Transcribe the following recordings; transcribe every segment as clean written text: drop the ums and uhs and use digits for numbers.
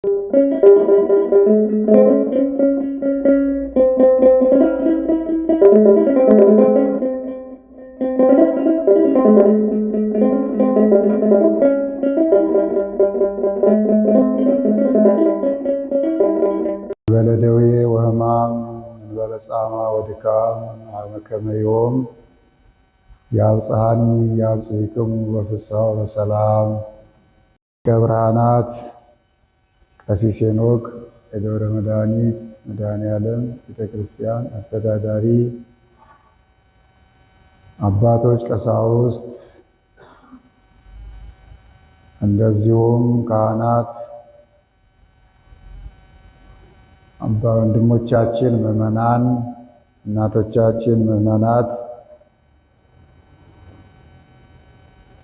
እንበለ ደዌ ወሕማም እንበለ ጻማ ወድካም አመ ከመ ዮም ያብጽሐኒ ያብጽሕክሙ በፍስሐ ወበሰላም። ገብረሃናት ቀሲስ ሄኖክ የደብረ መድኃኒት መድኃኔ ዓለም ቤተ ክርስቲያን አስተዳዳሪ፣ አባቶች፣ ቀሳውስት፣ እንደዚሁም ካህናት፣ አባ ወንድሞቻችን ምዕመናን፣ እናቶቻችን ምዕመናት፣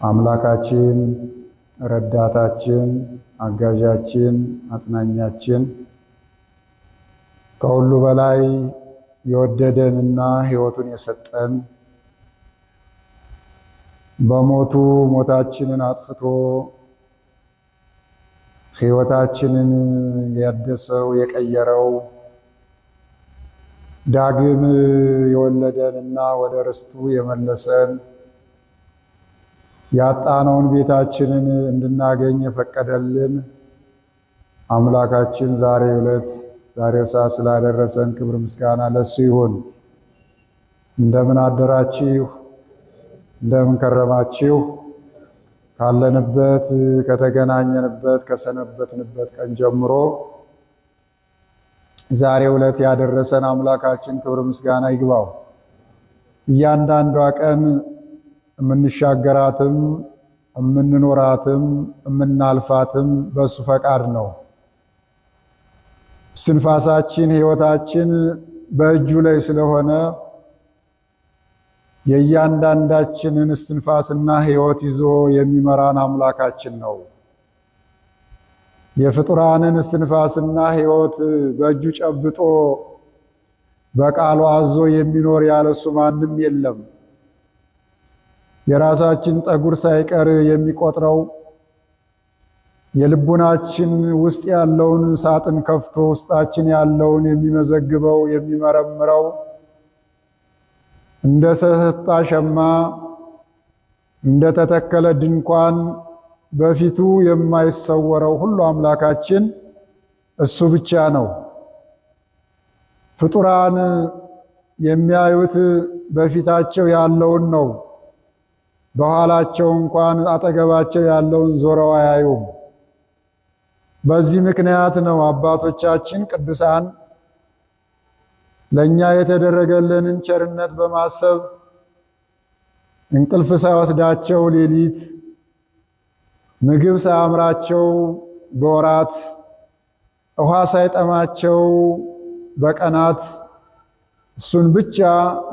አምላካችን ረዳታችን፣ አጋዣችን፣ አጽናኛችን ከሁሉ በላይ የወደደንና ሕይወቱን የሰጠን በሞቱ ሞታችንን አጥፍቶ ሕይወታችንን ያደሰው የቀየረው ዳግም የወለደንና ወደ ርስቱ የመለሰን ያጣነውን ቤታችንን እንድናገኝ የፈቀደልን አምላካችን ዛሬ ዕለት ዛሬው ሰዓት ስላደረሰን ክብር ምስጋና ለሱ ይሁን። እንደምን አደራችሁ? እንደምን ከረማችሁ? ካለንበት ከተገናኘንበት ከሰነበትንበት ቀን ጀምሮ ዛሬ ዕለት ያደረሰን አምላካችን ክብር ምስጋና ይግባው። እያንዳንዷ ቀን የምንሻገራትም የምንኖራትም የምናልፋትም በእሱ ፈቃድ ነው። እስትንፋሳችን ሕይወታችን በእጁ ላይ ስለሆነ የእያንዳንዳችንን እስትንፋስና ሕይወት ይዞ የሚመራን አምላካችን ነው። የፍጡራንን እስትንፋስና ሕይወት በእጁ ጨብጦ በቃሉ አዞ የሚኖር ያለሱ ማንም የለም። የራሳችን ጠጉር ሳይቀር የሚቆጥረው የልቡናችን ውስጥ ያለውን ሳጥን ከፍቶ ውስጣችን ያለውን የሚመዘግበው የሚመረምረው እንደ ተሰጣ ሸማ እንደ ተተከለ ድንኳን በፊቱ የማይሰወረው ሁሉ አምላካችን እሱ ብቻ ነው። ፍጡራን የሚያዩት በፊታቸው ያለውን ነው። በኋላቸው እንኳን አጠገባቸው ያለውን ዞረው አያዩም። በዚህ ምክንያት ነው አባቶቻችን ቅዱሳን ለእኛ የተደረገልንን ቸርነት በማሰብ እንቅልፍ ሳይወስዳቸው ሌሊት፣ ምግብ ሳያምራቸው በወራት፣ ውሃ ሳይጠማቸው በቀናት እሱን ብቻ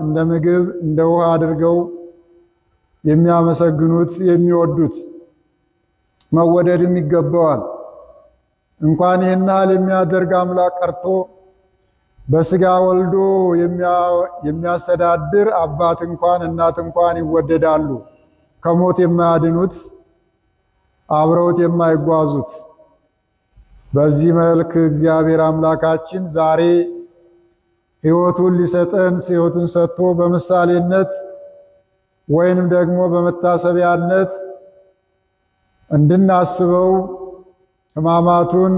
እንደ ምግብ እንደ ውሃ አድርገው የሚያመሰግኑት የሚወዱት፣ መወደድም ይገባዋል። እንኳን ይህን ያህል የሚያደርግ አምላክ ቀርቶ በስጋ ወልዶ የሚያስተዳድር አባት እንኳን እናት እንኳን ይወደዳሉ። ከሞት የማያድኑት አብረውት የማይጓዙት። በዚህ መልክ እግዚአብሔር አምላካችን ዛሬ ሕይወቱን ሊሰጠን ሕይወቱን ሰጥቶ በምሳሌነት ወይንም ደግሞ በመታሰቢያነት እንድናስበው ሕማማቱን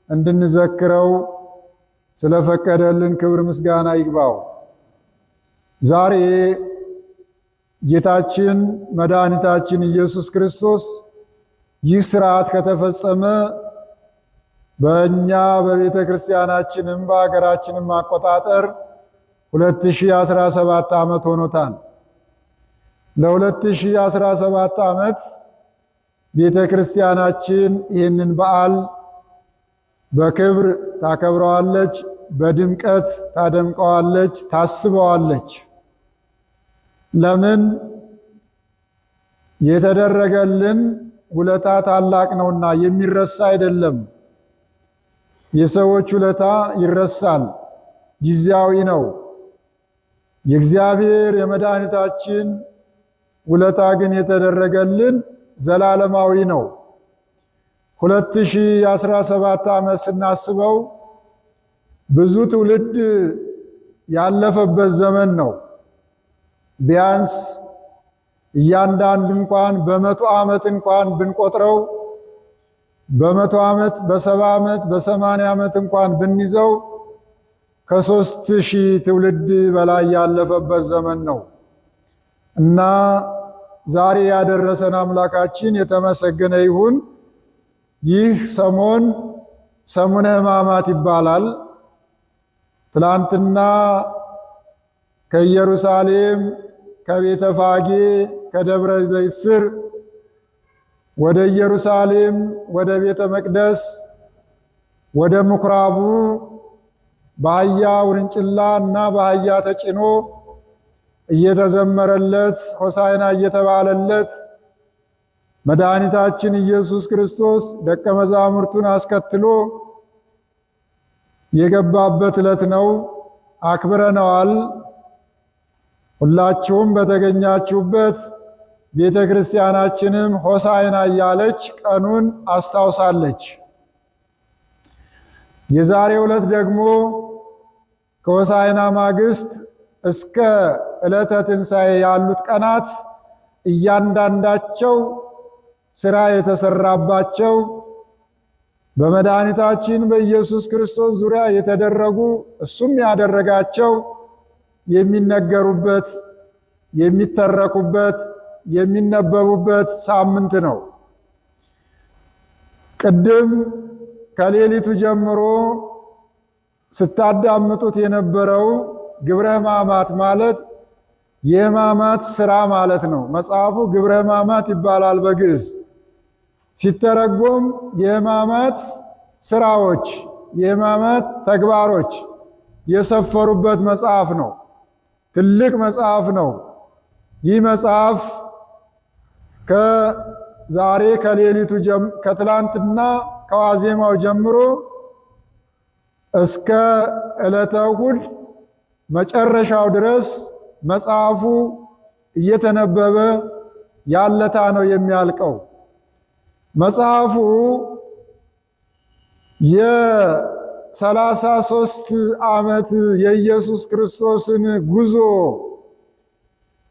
እንድንዘክረው ስለፈቀደልን ክብር ምስጋና ይግባው። ዛሬ ጌታችን መድኃኒታችን ኢየሱስ ክርስቶስ ይህ ስርዓት ከተፈጸመ በእኛ በቤተ ክርስቲያናችንም በሀገራችንም አቆጣጠር 2017 ዓመት ሆኖታል። ለ2017 ዓመት ቤተ ክርስቲያናችን ይህንን በዓል በክብር ታከብረዋለች፣ በድምቀት ታደምቀዋለች፣ ታስበዋለች። ለምን? የተደረገልን ውለታ ታላቅ ነውና የሚረሳ አይደለም። የሰዎች ውለታ ይረሳል፣ ጊዜያዊ ነው። የእግዚአብሔር የመድኃኒታችን ውለታ ግን የተደረገልን ዘላለማዊ ነው። 2017 ዓመት ስናስበው ብዙ ትውልድ ያለፈበት ዘመን ነው። ቢያንስ እያንዳንዱ እንኳን በ100 ዓመት እንኳን ብንቆጥረው በ100 ዓመት፣ በ70 ዓመት፣ በ80 ዓመት እንኳን ብንይዘው ከ3000 ትውልድ በላይ ያለፈበት ዘመን ነው እና ዛሬ ያደረሰን አምላካችን የተመሰገነ ይሁን። ይህ ሰሞን ሰሙነ ሕማማት ይባላል። ትላንትና ከኢየሩሳሌም ከቤተ ፋጌ ከደብረ ዘይት ስር ወደ ኢየሩሳሌም ወደ ቤተ መቅደስ ወደ ምኩራቡ በአህያ ውርንጭላ እና በአህያ ተጭኖ እየተዘመረለት ሆሳዕና እየተባለለት መድኃኒታችን ኢየሱስ ክርስቶስ ደቀ መዛሙርቱን አስከትሎ የገባበት ዕለት ነው። አክብረነዋል። ሁላችሁም በተገኛችሁበት ቤተ ክርስቲያናችንም ሆሳዕና እያለች ቀኑን አስታውሳለች። የዛሬው ዕለት ደግሞ ከሆሳዕና ማግስት እስከ ዕለተ ትንሣኤ ያሉት ቀናት እያንዳንዳቸው ስራ የተሰራባቸው በመድኃኒታችን በኢየሱስ ክርስቶስ ዙሪያ የተደረጉ እሱም ያደረጋቸው የሚነገሩበት፣ የሚተረኩበት፣ የሚነበቡበት ሳምንት ነው። ቅድም ከሌሊቱ ጀምሮ ስታዳምጡት የነበረው ግብረ ሕማማት ማለት የሕማማት ስራ ማለት ነው። መጽሐፉ ግብረ ሕማማት ይባላል በግዕዝ ሲተረጎም የሕማማት ስራዎች፣ የሕማማት ተግባሮች የሰፈሩበት መጽሐፍ ነው። ትልቅ መጽሐፍ ነው። ይህ መጽሐፍ ከዛሬ ከሌሊቱ ከትላንትና ከዋዜማው ጀምሮ እስከ ዕለተ እሑድ መጨረሻው ድረስ መጽሐፉ እየተነበበ ያለታ ነው የሚያልቀው። መጽሐፉ የ33 ዓመት የኢየሱስ ክርስቶስን ጉዞ፣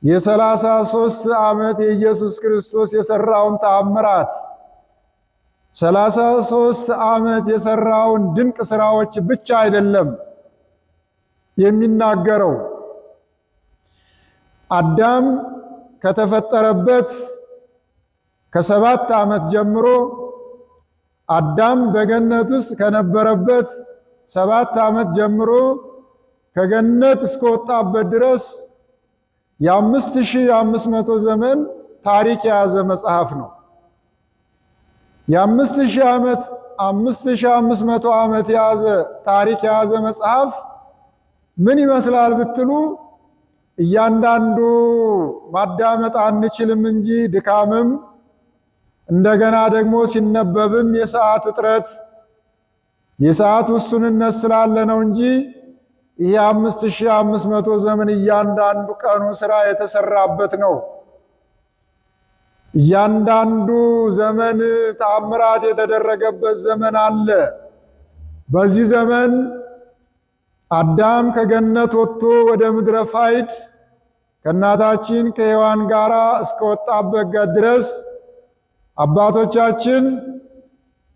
የ33 ዓመት የኢየሱስ ክርስቶስ የሰራውን ተአምራት፣ 33 ዓመት የሰራውን ድንቅ ስራዎች ብቻ አይደለም የሚናገረው። አዳም ከተፈጠረበት ከ7 ዓመት ጀምሮ፣ አዳም በገነት ውስጥ ከነበረበት 7 ዓመት ጀምሮ ከገነት እስከወጣበት ድረስ የ5500 ዘመን ታሪክ የያዘ መጽሐፍ ነው። የ5000 ዓመት፣ 5500 ዓመት የያዘ ታሪክ የያዘ መጽሐፍ ምን ይመስላል ብትሉ እያንዳንዱ ማዳመጥ አንችልም እንጂ ድካምም እንደገና ደግሞ ሲነበብም የሰዓት እጥረት፣ የሰዓት ውሱንነት ስላለ ነው እንጂ ይህ 5500 ዘመን እያንዳንዱ ቀኑ ስራ የተሰራበት ነው። እያንዳንዱ ዘመን ተአምራት የተደረገበት ዘመን አለ። በዚህ ዘመን አዳም ከገነት ወጥቶ ወደ ምድረ ፋይድ ከእናታችን ከሔዋን ጋራ እስከወጣበት ድረስ አባቶቻችን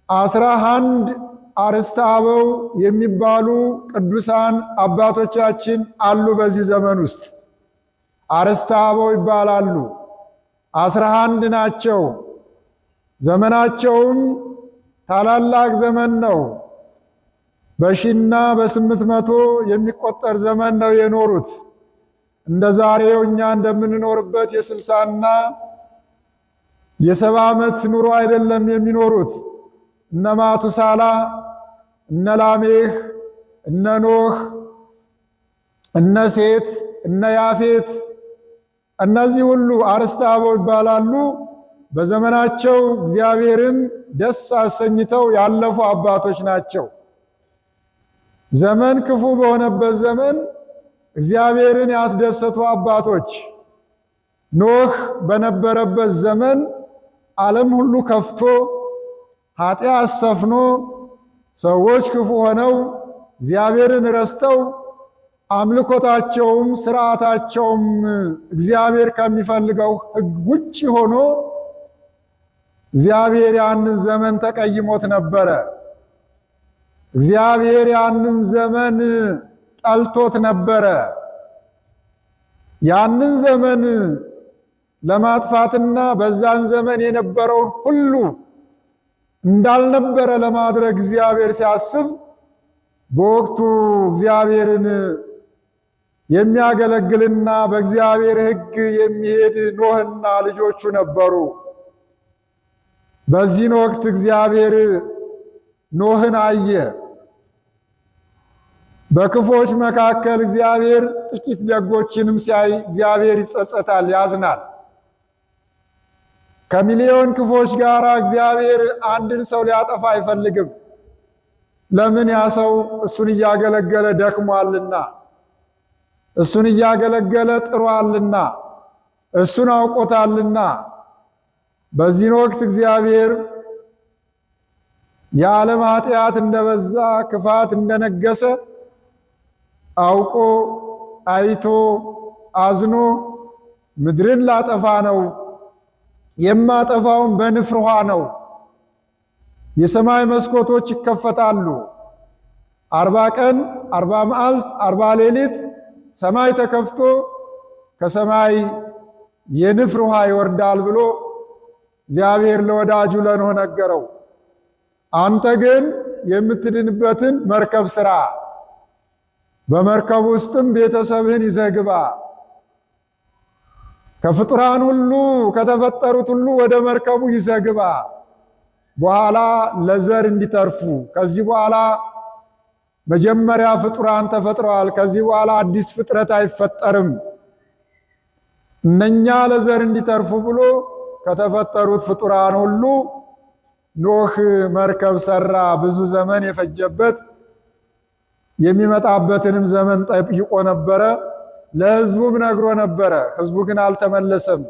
11 አርእስተ አበው የሚባሉ ቅዱሳን አባቶቻችን አሉ። በዚህ ዘመን ውስጥ አርእስተ አበው ይባላሉ። 11 ናቸው። ዘመናቸውም ታላላቅ ዘመን ነው። በሺና በ800 የሚቆጠር ዘመን ነው የኖሩት። እንደ ዛሬው እኛ እንደምንኖርበት የ60ና የ70 ዓመት ኑሮ አይደለም የሚኖሩት። እነ ማቱሳላ፣ እነ ላሜህ፣ እነ ኖህ፣ እነ ሴት፣ እነ ያፌት፣ እነዚህ ሁሉ አርእስተ አበው ይባላሉ። በዘመናቸው እግዚአብሔርን ደስ አሰኝተው ያለፉ አባቶች ናቸው። ዘመን ክፉ በሆነበት ዘመን እግዚአብሔርን ያስደሰቱ አባቶች። ኖህ በነበረበት ዘመን ዓለም ሁሉ ከፍቶ፣ ኃጢአት ሰፍኖ ሰዎች ክፉ ሆነው እግዚአብሔርን ረስተው አምልኮታቸውም ስርዓታቸውም እግዚአብሔር ከሚፈልገው ሕግ ውጭ ሆኖ እግዚአብሔር ያንን ዘመን ተቀይሞት ነበረ። እግዚአብሔር ያንን ዘመን ጠልቶት ነበረ። ያንን ዘመን ለማጥፋትና በዛን ዘመን የነበረውን ሁሉ እንዳልነበረ ለማድረግ እግዚአብሔር ሲያስብ በወቅቱ እግዚአብሔርን የሚያገለግልና በእግዚአብሔር ሕግ የሚሄድ ኖህና ልጆቹ ነበሩ። በዚህን ወቅት እግዚአብሔር ኖህን አየ። በክፎች መካከል እግዚአብሔር ጥቂት ደጎችንም ሲያይ እግዚአብሔር ይጸጸታል፣ ያዝናል። ከሚሊዮን ክፎች ጋር እግዚአብሔር አንድን ሰው ሊያጠፋ አይፈልግም። ለምን? ያ ሰው እሱን እያገለገለ ደክሟልና፣ እሱን እያገለገለ ጥሯልና፣ እሱን አውቆታልና። በዚህን ወቅት እግዚአብሔር የዓለም ኃጢአት እንደበዛ ክፋት እንደነገሰ አውቆ አይቶ አዝኖ ምድርን ላጠፋ ነው፣ የማጠፋውን በንፍር ውሃ ነው። የሰማይ መስኮቶች ይከፈታሉ። 40 ቀን 40 መዓልት 40 ሌሊት ሰማይ ተከፍቶ ከሰማይ የንፍር ውሃ ይወርዳል ብሎ እግዚአብሔር ለወዳጁ ለኖህ ነገረው። አንተ ግን የምትድንበትን መርከብ ስራ፣ በመርከብ ውስጥም ቤተሰብህን ይዘህ ግባ። ከፍጡራን ሁሉ ከተፈጠሩት ሁሉ ወደ መርከቡ ይዘህ ግባ፣ በኋላ ለዘር እንዲተርፉ። ከዚህ በኋላ መጀመሪያ ፍጡራን ተፈጥረዋል። ከዚህ በኋላ አዲስ ፍጥረት አይፈጠርም። እነኛ ለዘር እንዲተርፉ ብሎ ከተፈጠሩት ፍጡራን ሁሉ ኖህ መርከብ ሰራ። ብዙ ዘመን የፈጀበት የሚመጣበትንም ዘመን ጠይቆ ነበረ። ለሕዝቡም ነግሮ ነበረ። ሕዝቡ ግን አልተመለሰም።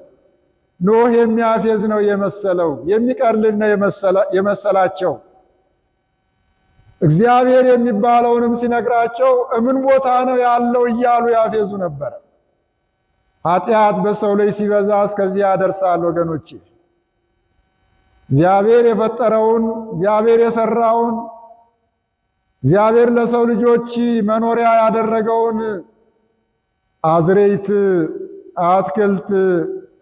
ኖህ የሚያፌዝ ነው የመሰለው፣ የሚቀልድ ነው የመሰላቸው። እግዚአብሔር የሚባለውንም ሲነግራቸው እምን ቦታ ነው ያለው እያሉ ያፌዙ ነበረ። ኃጢአት በሰው ላይ ሲበዛ እስከዚህ ያደርሳል ወገኖቼ። እግዚአብሔር የፈጠረውን፣ እግዚአብሔር የሰራውን፣ እግዚአብሔር ለሰው ልጆች መኖሪያ ያደረገውን አዝሬት፣ አትክልት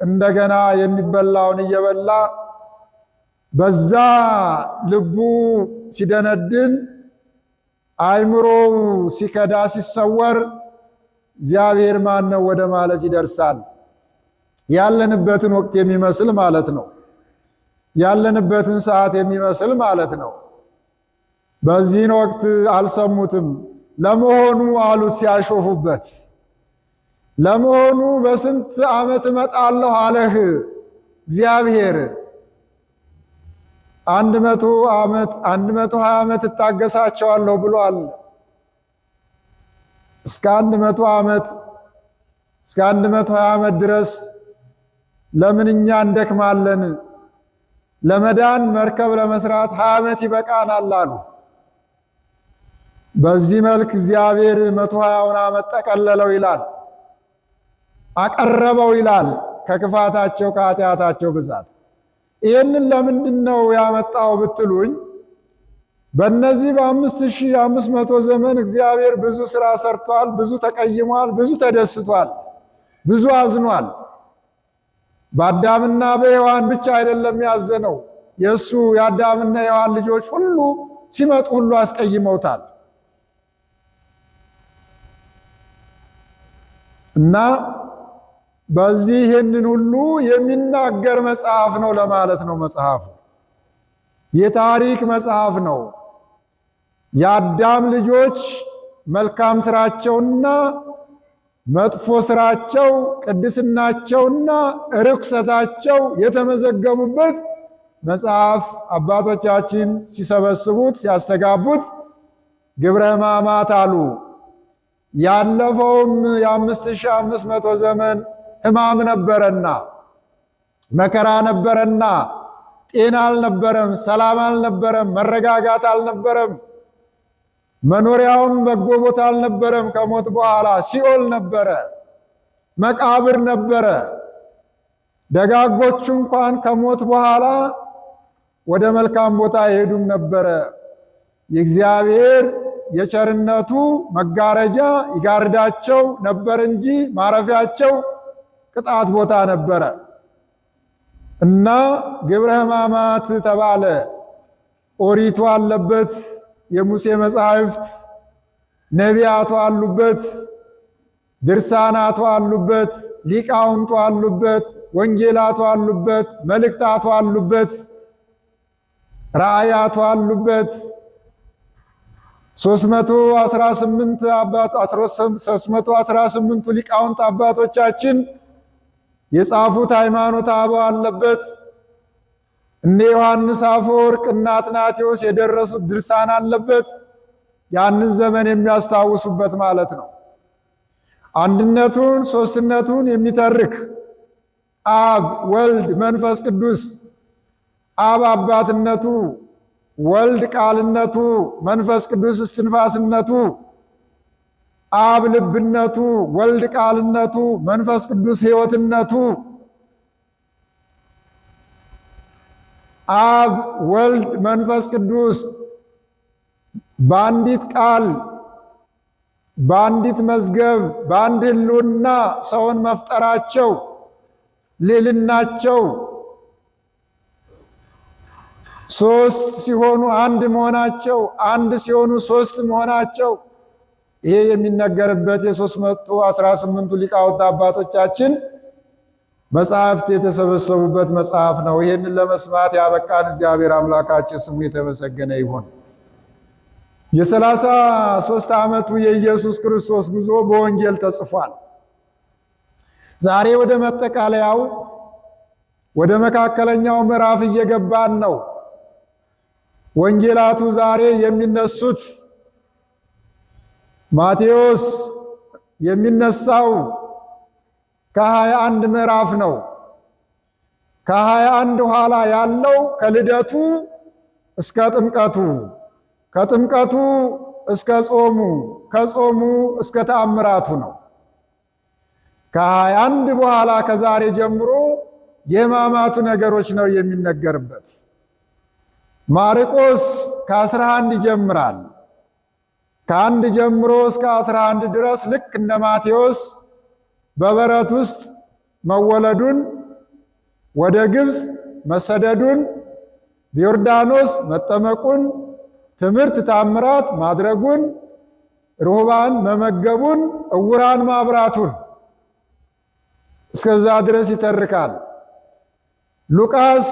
እንደገና የሚበላውን እየበላ በዛ ልቡ ሲደነድን አይምሮው ሲከዳ ሲሰወር እግዚአብሔር ማን ነው ወደ ማለት ይደርሳል። ያለንበትን ወቅት የሚመስል ማለት ነው። ያለንበትን ሰዓት የሚመስል ማለት ነው። በዚህን ወቅት አልሰሙትም። ለመሆኑ አሉት ሲያሾፉበት፣ ለመሆኑ በስንት ዓመት እመጣለሁ አለህ እግዚአብሔር? 100 ዓመት 120 ዓመት እታገሳቸዋለሁ ብሏል። እስከ 100 ዓመት እስከ 120 ዓመት ድረስ ለምን እኛ እንደክማለን? ለመዳን መርከብ ለመስራት 20 ዓመት ይበቃናል አሉ። በዚህ መልክ እግዚአብሔር 120ውን ዓመት ጠቀለለው ይላል፣ አቀረበው ይላል ከክፋታቸው ከኃጢአታቸው ብዛት። ይህንን ለምንድን ነው ያመጣው ብትሉኝ፣ በእነዚህ በ5500 ዘመን እግዚአብሔር ብዙ ስራ ሰርቷል፣ ብዙ ተቀይሟል፣ ብዙ ተደስቷል፣ ብዙ አዝኗል። በአዳምና በሔዋን ብቻ አይደለም ያዘነው፣ የእሱ የአዳምና የሔዋን ልጆች ሁሉ ሲመጡ ሁሉ አስቀይመውታል። እና በዚህ ይህንን ሁሉ የሚናገር መጽሐፍ ነው ለማለት ነው። መጽሐፉ የታሪክ መጽሐፍ ነው። የአዳም ልጆች መልካም ስራቸውና መጥፎ ስራቸው፣ ቅድስናቸውና ርኩሰታቸው የተመዘገቡበት መጽሐፍ አባቶቻችን ሲሰበስቡት ሲያስተጋቡት ግብረ ሕማማት አሉ። ያለፈውም የ5500 ዘመን ሕማም ነበረና መከራ ነበረና ጤና አልነበረም፣ ሰላም አልነበረም፣ መረጋጋት አልነበረም። መኖሪያውም በጎ ቦታ አልነበረም። ከሞት በኋላ ሲኦል ነበረ፣ መቃብር ነበረ። ደጋጎቹ እንኳን ከሞት በኋላ ወደ መልካም ቦታ አይሄዱም ነበረ። የእግዚአብሔር የቸርነቱ መጋረጃ ይጋርዳቸው ነበር እንጂ ማረፊያቸው ቅጣት ቦታ ነበረ እና ግብረ ሕማማት ተባለ። ኦሪቱ አለበት፣ የሙሴ መጻሕፍት፣ ነቢያቱ አሉበት፣ ድርሳናቱ አሉበት፣ ሊቃውንቱ አሉበት፣ ወንጌላቱ አሉበት፣ መልእክታቱ አሉበት፣ ራእያቱ አሉበት። 318 አባት 318ቱ ሊቃውንት አባቶቻችን የጻፉት ሃይማኖተ አበው አለበት። እነ ዮሐንስ አፈወርቅ እና አትናቴዎስ የደረሱት ድርሳን አለበት። ያንን ዘመን የሚያስታውሱበት ማለት ነው። አንድነቱን ሶስትነቱን የሚተርክ አብ ወልድ መንፈስ ቅዱስ፣ አብ አባትነቱ፣ ወልድ ቃልነቱ፣ መንፈስ ቅዱስ እስትንፋስነቱ፣ አብ ልብነቱ፣ ወልድ ቃልነቱ፣ መንፈስ ቅዱስ ሕይወትነቱ፣ አብ ወልድ መንፈስ ቅዱስ በአንዲት ቃል በአንዲት መዝገብ በአንድ ሕልውና ሰውን መፍጠራቸው ልዕልናቸው፣ ሶስት ሲሆኑ አንድ መሆናቸው፣ አንድ ሲሆኑ ሶስት መሆናቸው ይሄ የሚነገርበት የ318ቱ ሊቃውንት አባቶቻችን መጽሐፍት የተሰበሰቡበት መጽሐፍ ነው። ይህንን ለመስማት ያበቃን እግዚአብሔር አምላካችን ስሙ የተመሰገነ ይሁን። የ33 ዓመቱ የኢየሱስ ክርስቶስ ጉዞ በወንጌል ተጽፏል። ዛሬ ወደ መጠቃለያው ወደ መካከለኛው ምዕራፍ እየገባን ነው። ወንጌላቱ ዛሬ የሚነሱት ማቴዎስ የሚነሳው ከ21 ምዕራፍ ነው። ከ21 ኋላ ያለው ከልደቱ እስከ ጥምቀቱ፣ ከጥምቀቱ እስከ ጾሙ፣ ከጾሙ እስከ ተአምራቱ ነው። ከ21 በኋላ ከዛሬ ጀምሮ የሕማማቱ ነገሮች ነው የሚነገርበት። ማርቆስ ከ11 ይጀምራል። ከ1 ጀምሮ እስከ 11 ድረስ ልክ እንደ ማቴዎስ በበረት ውስጥ መወለዱን፣ ወደ ግብፅ መሰደዱን፣ በዮርዳኖስ መጠመቁን፣ ትምህርት ታምራት ማድረጉን፣ ርሁባን መመገቡን፣ ዕውራን ማብራቱን እስከዛ ድረስ ይተርካል። ሉቃስ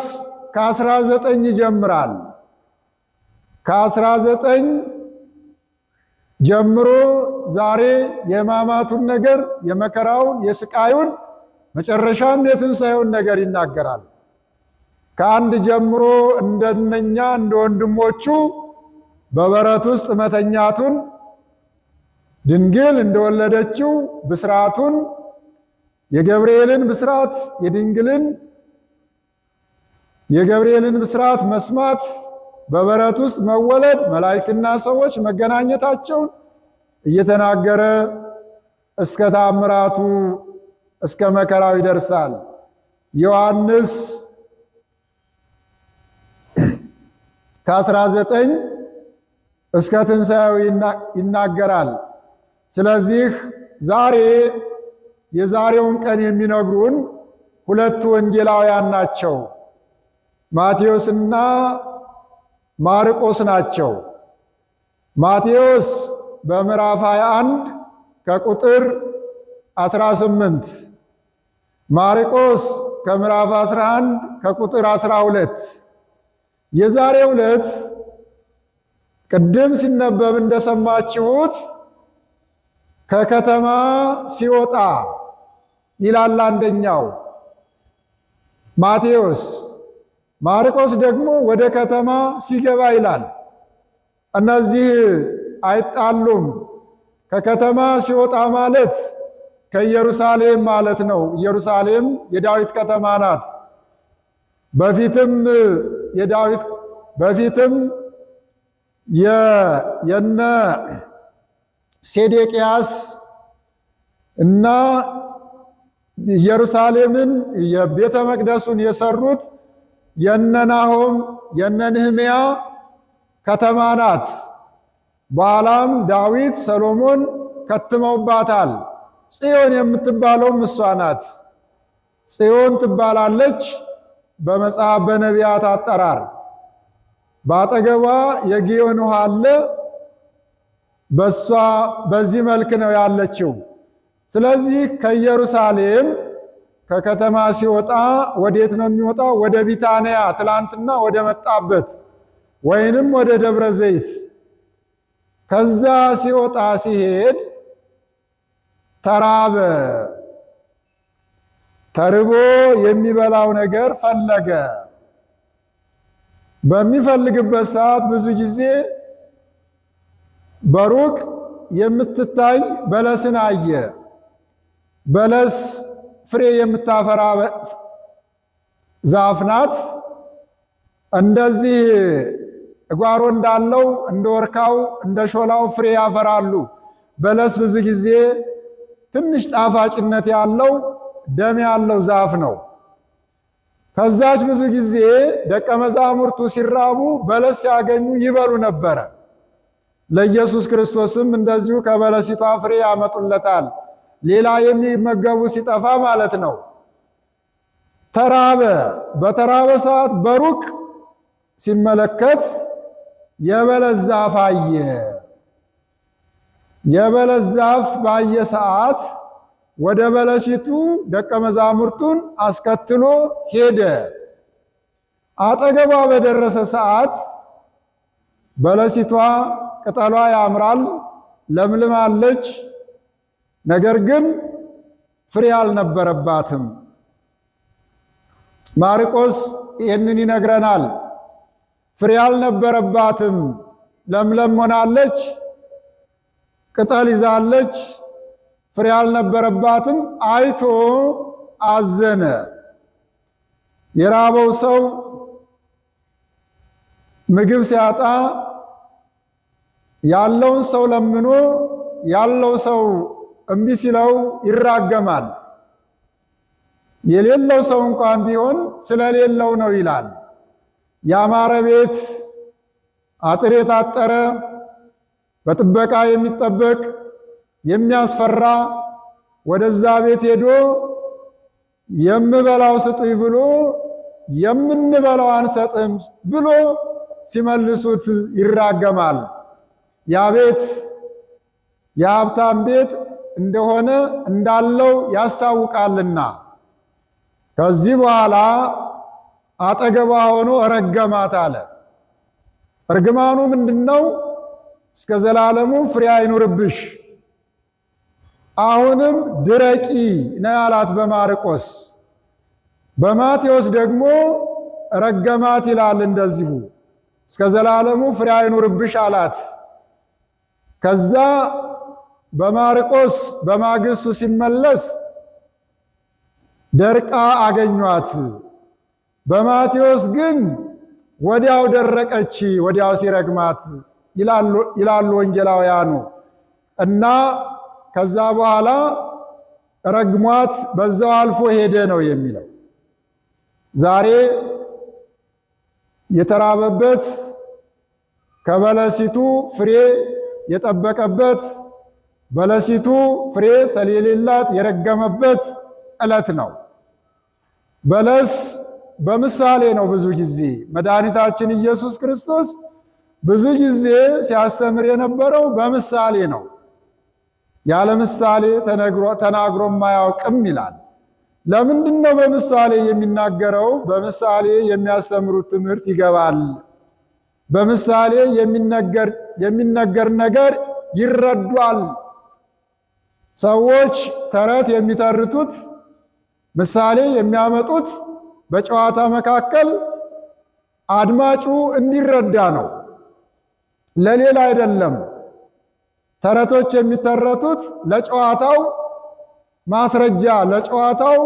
ከ19 ይጀምራል። ከ19 ጀምሮ ዛሬ የሕማማቱን ነገር፣ የመከራውን፣ የስቃዩን፣ መጨረሻም የትንሣኤውን ነገር ይናገራል። ከ1 ጀምሮ እንደነኛ እንደ ወንድሞቹ በበረት ውስጥ መተኛቱን፣ ድንግል እንደወለደችው ብስራቱን፣ የገብርኤልን ብስራት፣ የድንግልን የገብርኤልን ብስራት መስማት፣ በበረት ውስጥ መወለድ፣ መላእክትና ሰዎች መገናኘታቸውን እየተናገረ እስከ ታምራቱ እስከ መከራው ይደርሳል። ዮሐንስ ከ19 እስከ ትንሣኤው ይናገራል። ስለዚህ ዛሬ የዛሬውን ቀን የሚነግሩን ሁለቱ ወንጌላውያን ናቸው። ማቴዎስና ማርቆስ ናቸው። ማቴዎስ በምዕራፍ 21 ከቁጥር 18፣ ማርቆስ ከምዕራፍ 11 ከቁጥር 12። የዛሬው ዕለት ቅድም ሲነበብ እንደሰማችሁት ከከተማ ሲወጣ ይላል አንደኛው ማቴዎስ፣ ማርቆስ ደግሞ ወደ ከተማ ሲገባ ይላል። እነዚህ አይጣሉም። ከከተማ ሲወጣ ማለት ከኢየሩሳሌም ማለት ነው። ኢየሩሳሌም የዳዊት ከተማ ናት። በፊትም የዳዊት በፊትም የነ ሴዴቅያስ እና ኢየሩሳሌምን የቤተ መቅደሱን የሰሩት የነ ናሆም የነ ንህምያ ከተማ ናት። በኋላም ዳዊት ሰሎሞን ከትመውባታል። ጽዮን የምትባለውም እሷ ናት። ጽዮን ትባላለች በመጽሐፍ በነቢያት አጠራር። በአጠገቧ የግዮን ውሃ አለ። በሷ በዚህ መልክ ነው ያለችው። ስለዚህ ከኢየሩሳሌም ከከተማ ሲወጣ ወዴት ነው የሚወጣው? ወደ ቢታንያ ትላንትና ወደ መጣበት ወይንም ወደ ደብረ ዘይት። ከዛ ሲወጣ ሲሄድ ተራበ። ተርቦ የሚበላው ነገር ፈለገ። በሚፈልግበት ሰዓት ብዙ ጊዜ በሩቅ የምትታይ በለስን አየ። በለስ ፍሬ የምታፈራ ዛፍ ናት። እንደዚህ ጓሮ እንዳለው እንደ ወርካው እንደ ሾላው ፍሬ ያፈራሉ። በለስ ብዙ ጊዜ ትንሽ ጣፋጭነት ያለው ደም ያለው ዛፍ ነው። ከዛች ብዙ ጊዜ ደቀ መዛሙርቱ ሲራቡ በለስ ሲያገኙ ይበሉ ነበረ። ለኢየሱስ ክርስቶስም እንደዚሁ ከበለሲቷ ፍሬ ያመጡለታል። ሌላ የሚመገቡ ሲጠፋ ማለት ነው። ተራበ። በተራበ ሰዓት በሩቅ ሲመለከት የበለስ ዛፍ አየ። የበለስ ዛፍ ባየ ሰዓት ወደ በለሲቱ ደቀ መዛሙርቱን አስከትሎ ሄደ። አጠገቧ በደረሰ ሰዓት በለሲቷ ቅጠሏ ያምራል፣ ለምልማለች። ነገር ግን ፍሬ አልነበረባትም። ማርቆስ ይህንን ይነግረናል። ፍሬ አልነበረባትም፣ ለምለም ሆናለች፣ ቅጠል ይዛለች፣ ፍሬ አልነበረባትም። አይቶ አዘነ። የራበው ሰው ምግብ ሲያጣ ያለውን ሰው ለምኖ ያለው ሰው እምቢ ሲለው ይራገማል። የሌለው ሰው እንኳን ቢሆን ስለሌለው ነው ይላል። ያማረ ቤት፣ አጥር የታጠረ፣ በጥበቃ የሚጠበቅ የሚያስፈራ፣ ወደዛ ቤት ሄዶ የምበላው ስጡኝ ብሎ የምንበላው አንሰጥም ብሎ ሲመልሱት ይራገማል። ያ ቤት የሀብታም ቤት እንደሆነ እንዳለው ያስታውቃልና። ከዚህ በኋላ አጠገቧ ሆኖ ረገማት አለ። እርግማኑ ምንድነው? እስከ ዘላለሙ ፍሬ አይኑርብሽ፣ አሁንም ድረቂ ነው ያላት በማርቆስ። በማቴዎስ ደግሞ ረገማት ይላል እንደዚሁ እስከ ዘላለሙ ፍሬ አይኑርብሽ አላት። ከዛ በማርቆስ በማግስቱ ሲመለስ ደርቃ አገኟት። በማቴዎስ ግን ወዲያው ደረቀች፣ ወዲያው ሲረግማት ይላሉ ወንጌላውያኑ። እና ከዛ በኋላ ረግሟት በዛው አልፎ ሄደ ነው የሚለው። ዛሬ የተራበበት ከበለሲቱ ፍሬ የጠበቀበት በለሲቱ ፍሬ ስለሌላት የረገመበት ዕለት ነው። በለስ በምሳሌ ነው። ብዙ ጊዜ መድኃኒታችን ኢየሱስ ክርስቶስ ብዙ ጊዜ ሲያስተምር የነበረው በምሳሌ ነው። ያለ ምሳሌ ተናግሮ አያውቅም ይላል። ለምንድን ነው በምሳሌ የሚናገረው? በምሳሌ የሚያስተምሩት ትምህርት ይገባል። በምሳሌ የሚነገር ነገር ይረዷል። ሰዎች ተረት የሚተርቱት ምሳሌ የሚያመጡት በጨዋታ መካከል አድማጩ እንዲረዳ ነው፣ ለሌላ አይደለም። ተረቶች የሚተረቱት ለጨዋታው ማስረጃ፣ ለጨዋታው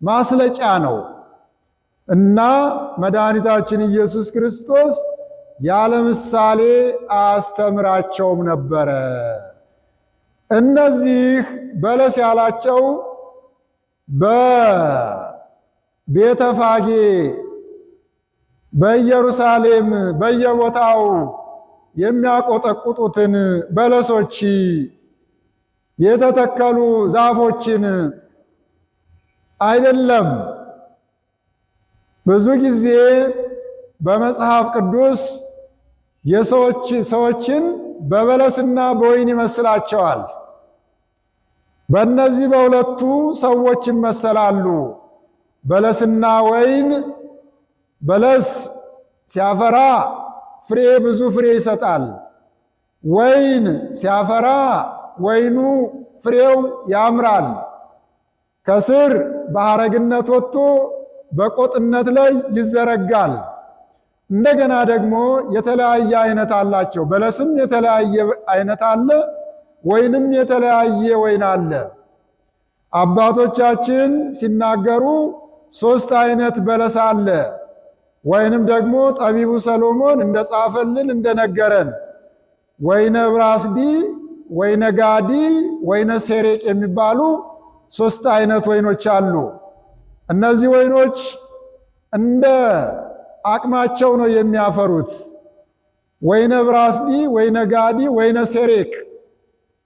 ማስለጫ ነው። እና መድኃኒታችን ኢየሱስ ክርስቶስ ያለ ምሳሌ አያስተምራቸውም ነበረ። እነዚህ በለስ ያላቸው በቤተፋጌ በኢየሩሳሌም በየቦታው የሚያቆጠቁጡትን በለሶች የተተከሉ ዛፎችን አይደለም። ብዙ ጊዜ በመጽሐፍ ቅዱስ የሰዎች ሰዎችን በበለስና በወይን ይመስላቸዋል። በእነዚህ በሁለቱ ሰዎች ይመሰላሉ። በለስና ወይን። በለስ ሲያፈራ ፍሬ ብዙ ፍሬ ይሰጣል። ወይን ሲያፈራ ወይኑ ፍሬው ያምራል። ከስር በሐረግነት ወጥቶ በቆጥነት ላይ ይዘረጋል። እንደገና ደግሞ የተለያየ አይነት አላቸው። በለስም የተለያየ አይነት አለ፣ ወይንም የተለያየ ወይን አለ። አባቶቻችን ሲናገሩ ሶስት አይነት በለስ አለ፣ ወይንም ደግሞ ጠቢቡ ሰሎሞን እንደጻፈልን እንደነገረን ወይነ ብራስዲ፣ ወይነ ጋዲ፣ ወይነ ሴሬቅ የሚባሉ ሶስት አይነት ወይኖች አሉ። እነዚህ ወይኖች እንደ አቅማቸው ነው የሚያፈሩት። ወይነ ብራስዲ፣ ወይነ ጋዲ፣ ወይነ ሴሬቅ።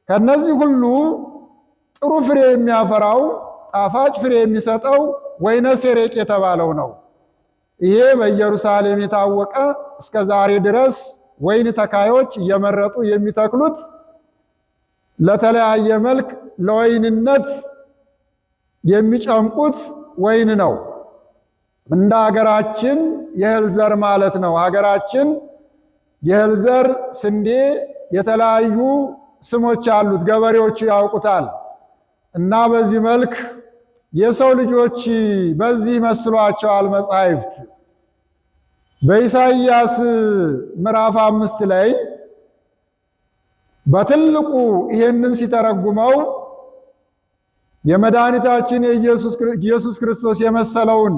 ከነዚህ ሁሉ ጥሩ ፍሬ የሚያፈራው፣ ጣፋጭ ፍሬ የሚሰጠው ወይነ ሴሬቅ የተባለው ነው። ይሄ በኢየሩሳሌም የታወቀ፣ እስከ ዛሬ ድረስ ወይን ተካዮች እየመረጡ የሚተክሉት፣ ለተለያየ መልክ ለወይንነት የሚጨምቁት ወይን ነው። እንደ ሀገራችን የእህል ዘር ማለት ነው። ሀገራችን የእህል ዘር ስንዴ የተለያዩ ስሞች አሉት፣ ገበሬዎቹ ያውቁታል። እና በዚህ መልክ የሰው ልጆች በዚህ መስሏቸዋል መጻሕፍት። በኢሳይያስ ምዕራፍ 5 ላይ በትልቁ ይሄንን ሲተረጉመው፣ የመድኃኒታችን የኢየሱስ ክርስቶስ የመሰለውን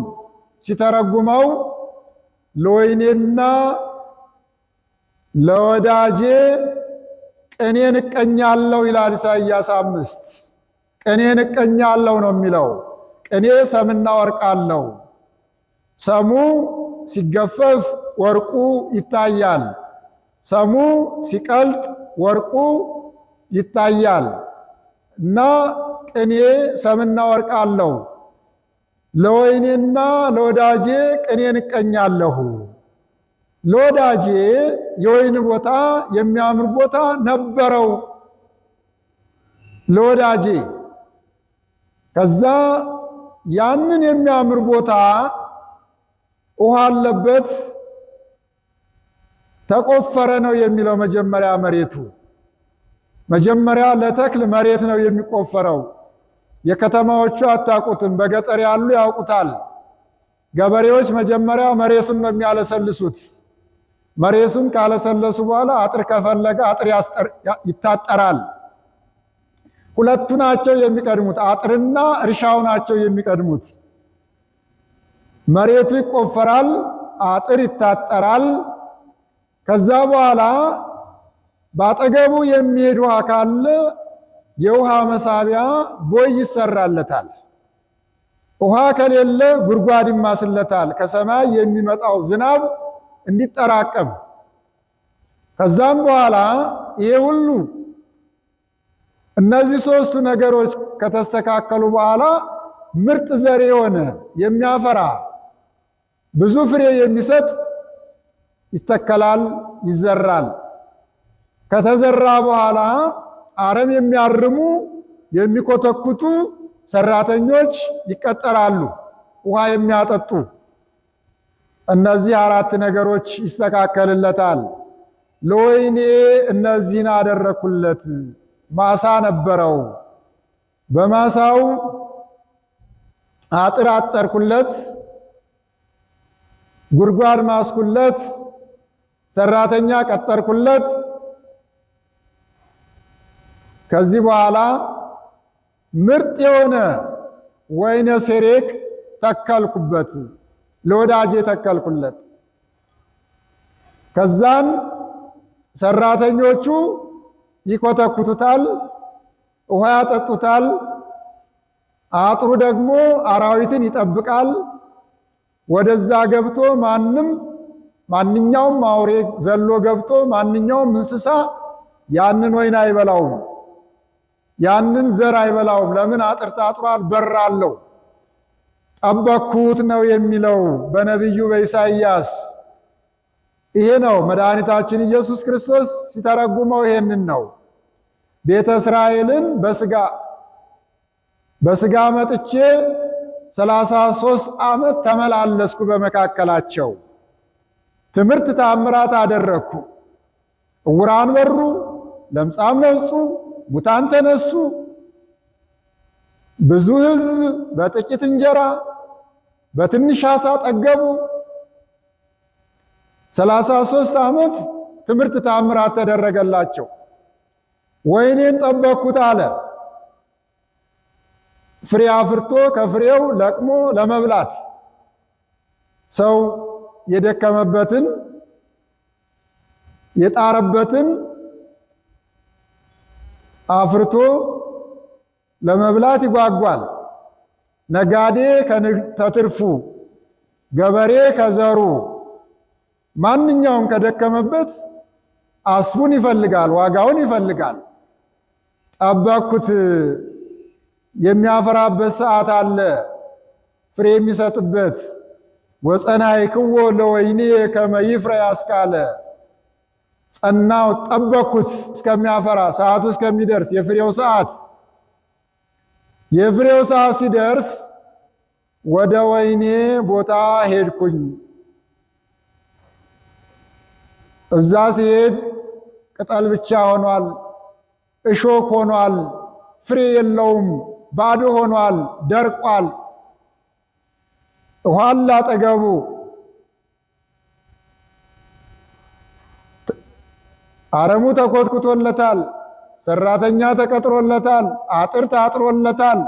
ሲተረጉመው ለወይኔና ለወዳጄ ቅኔን እቀኛለሁ ይላል ኢሳይያስ 5። ቅኔን እቀኛለሁ ነው የሚለው። ቅኔ ሰምና ወርቅ አለው። ሰሙ ሲገፈፍ ወርቁ ይታያል። ሰሙ ሲቀልጥ ወርቁ ይታያል። እና ቅኔ ሰምና ወርቅ አለው። ለወይኔና ለወዳጄ ቅኔን እቀኛለሁ። ለወዳጄ የወይን ቦታ፣ የሚያምር ቦታ ነበረው ለወዳጄ። ከዛ ያንን የሚያምር ቦታ ውሃ አለበት፣ ተቆፈረ ነው የሚለው። መጀመሪያ መሬቱ፣ መጀመሪያ ለተክል መሬት ነው የሚቆፈረው። የከተማዎቹ አታውቁትም፣ በገጠር ያሉ ያውቁታል። ገበሬዎች መጀመሪያ መሬቱን ነው የሚያለሰልሱት። መሬቱን ካለሰለሱ በኋላ አጥር ከፈለገ አጥር ይታጠራል። ሁለቱ ናቸው የሚቀድሙት፣ አጥርና እርሻው ናቸው የሚቀድሙት። መሬቱ ይቆፈራል፣ አጥር ይታጠራል። ከዛ በኋላ በአጠገቡ የሚሄድ ውሃ ካለ የውሃ መሳቢያ ቦይ ይሰራለታል። ውሃ ከሌለ ጉድጓድ ይማስለታል፣ ከሰማይ የሚመጣው ዝናብ እንዲጠራቀም። ከዛም በኋላ ይሄ ሁሉ፣ እነዚህ ሶስቱ ነገሮች ከተስተካከሉ በኋላ ምርጥ ዘር የሆነ፣ የሚያፈራ፣ ብዙ ፍሬ የሚሰጥ ይተከላል፣ ይዘራል። ከተዘራ በኋላ አረም የሚያርሙ፣ የሚኮተኩቱ ሰራተኞች ይቀጠራሉ፣ ውሃ የሚያጠጡ። እነዚህ አራት ነገሮች ይስተካከልለታል። ለወይኔ እነዚህን አደረኩለት። ማሳ ነበረው። በማሳው አጥር አጠርኩለት፣ ጉድጓድ ማስኩለት፣ ሰራተኛ ቀጠርኩለት። ከዚህ በኋላ ምርጥ የሆነ ወይነ ሴሬክ ተከልኩበት። ለወዳጄ ተከልኩለት። ከዛን ሰራተኞቹ ይኮተኩቱታል፣ ውሃ ያጠጡታል። አጥሩ ደግሞ አራዊትን ይጠብቃል። ወደዛ ገብቶ ማንም ማንኛውም አውሬ ዘሎ ገብቶ ማንኛውም እንስሳ ያንን ወይን አይበላውም፣ ያንን ዘር አይበላውም። ለምን? አጥር ታጥሯል፣ በር አለው። ጠበኩት ነው የሚለው በነቢዩ በኢሳይያስ። ይሄ ነው መድኃኒታችን ኢየሱስ ክርስቶስ ሲተረጉመው ይሄንን ነው። ቤተ እስራኤልን በስጋ መጥቼ 33 ዓመት ተመላለስኩ በመካከላቸው፣ ትምህርት ታምራት አደረግኩ። ዕውራን በሩ፣ ለምጻም ነጹ፣ ሙታን ተነሱ። ብዙ ሕዝብ በጥቂት እንጀራ በትንሽ ዓሣ ጠገቡ። 33 ዓመት ትምህርት ታምራት ተደረገላቸው። ወይኔን ጠበቅኩት አለ። ፍሬ አፍርቶ ከፍሬው ለቅሞ ለመብላት ሰው የደከመበትን የጣረበትን አፍርቶ ለመብላት ይጓጓል። ነጋዴ ከትርፉ፣ ገበሬ ከዘሩ፣ ማንኛውም ከደከመበት አስቡን ይፈልጋል፣ ዋጋውን ይፈልጋል። ጠበቅኩት፣ የሚያፈራበት ሰዓት አለ፣ ፍሬ የሚሰጥበት። ወፀናይክዎ ለወይኔ ከመ ይፍረ ያስካለ ጸናው፣ ጠበቅኩት እስከሚያፈራ ሰዓቱ እስከሚደርስ የፍሬው ሰዓት። የፍሬው ሰዓት ሲደርስ ወደ ወይኔ ቦታ ሄድኩኝ። እዛ ሲሄድ ቅጠል ብቻ ሆኗል፣ እሾክ ሆኗል፣ ፍሬ የለውም፣ ባዶ ሆኗል፣ ደርቋል። ውሃ አጠገቡ አረሙ ተኮትኩቶለታል፣ ሰራተኛ ተቀጥሮለታል፣ አጥር ታጥሮለታል።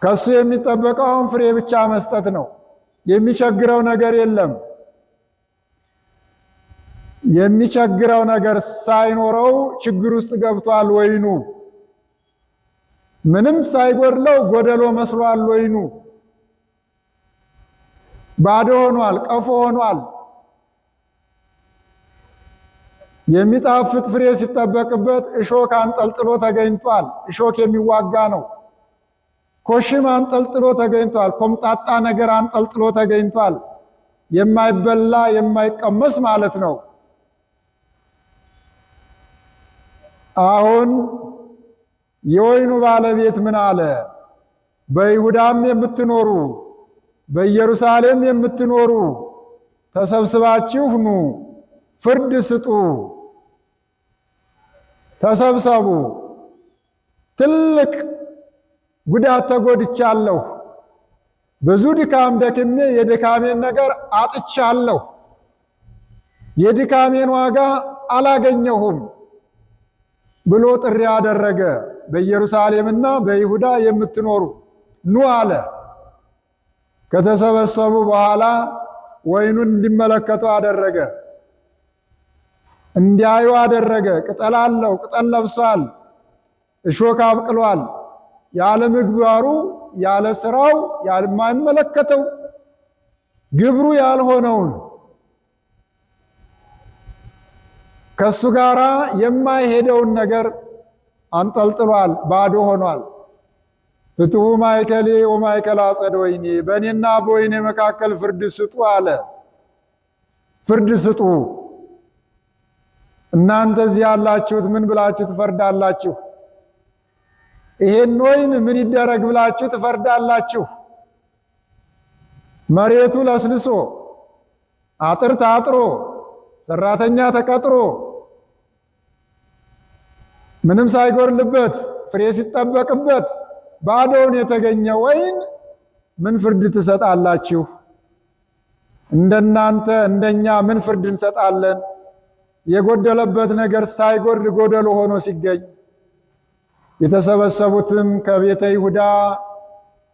ከሱ የሚጠበቀው አሁን ፍሬ ብቻ መስጠት ነው። የሚቸግረው ነገር የለም። የሚቸግረው ነገር ሳይኖረው ችግር ውስጥ ገብቷል ወይኑ። ምንም ሳይጎድለው ጎደሎ መስሏል ወይኑ። ባዶ ሆኗል፣ ቀፎ ሆኗል። የሚጣፍጥ ፍሬ ሲጠበቅበት እሾክ አንጠልጥሎ ተገኝቷል። እሾክ የሚዋጋ ነው። ኮሽም አንጠልጥሎ ተገኝቷል። ኮምጣጣ ነገር አንጠልጥሎ ተገኝቷል። የማይበላ የማይቀመስ ማለት ነው። አሁን የወይኑ ባለቤት ምን አለ? በይሁዳም የምትኖሩ በኢየሩሳሌም የምትኖሩ ተሰብስባችሁ ኑ፣ ፍርድ ስጡ፣ ተሰብሰቡ። ትልቅ ጉዳት ተጎድቻለሁ። ብዙ ድካም ደክሜ የድካሜን ነገር አጥቻለሁ። የድካሜን ዋጋ አላገኘሁም ብሎ ጥሪ አደረገ። በኢየሩሳሌምና በይሁዳ የምትኖሩ ኑ አለ። ከተሰበሰቡ በኋላ ወይኑን እንዲመለከቱ አደረገ፣ እንዲያዩ አደረገ። ቅጠል አለው፣ ቅጠል ለብሷል፣ እሾክ አብቅሏል። ያለ ምግባሩ ያለ ስራው ያልማይመለከተው ግብሩ ያልሆነውን ከሱ ጋራ የማይሄደውን ነገር አንጠልጥሏል፣ ባዶ ሆኗል። ፍትሑ ማእከሌ ወማእከለ አጸደ ወይኔ፣ በእኔና በወይኔ መካከል ፍርድ ስጡ አለ። ፍርድ ስጡ። እናንተ እዚህ ያላችሁት ምን ብላችሁ ትፈርዳላችሁ? ይሄን ወይን ምን ይደረግ ብላችሁ ትፈርዳላችሁ? መሬቱ ለስልሶ አጥር ታጥሮ ሰራተኛ ተቀጥሮ ምንም ሳይጎድልበት ፍሬ ሲጠበቅበት ባዶውን የተገኘ ወይን ምን ፍርድ ትሰጣላችሁ? እንደናንተ እንደኛ ምን ፍርድ እንሰጣለን? የጎደለበት ነገር ሳይጎድል ጎደሎ ሆኖ ሲገኝ። የተሰበሰቡትም ከቤተ ይሁዳ፣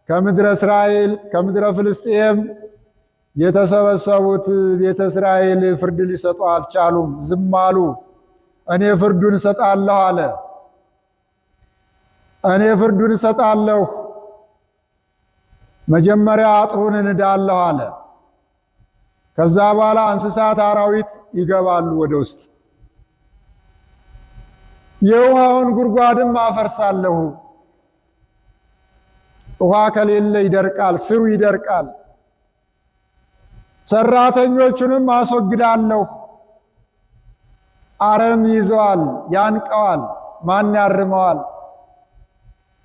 ከምድረ እስራኤል ከምድረ ፍልስጤም የተሰበሰቡት ቤተ እስራኤል ፍርድ ሊሰጡ አልቻሉም፣ ዝም አሉ። እኔ ፍርዱን እሰጣለሁ አለ። እኔ ፍርዱን እሰጣለሁ፣ መጀመሪያ አጥሩን እንዳለሁ አለ። ከዛ በኋላ እንስሳት አራዊት ይገባሉ ወደ ውስጥ። የውሃውን ጉድጓድም አፈርሳለሁ። ውሃ ከሌለ ይደርቃል፣ ስሩ ይደርቃል። ሰራተኞቹንም አስወግዳለሁ። አረም ይዘዋል፣ ያንቀዋል። ማን ያርመዋል?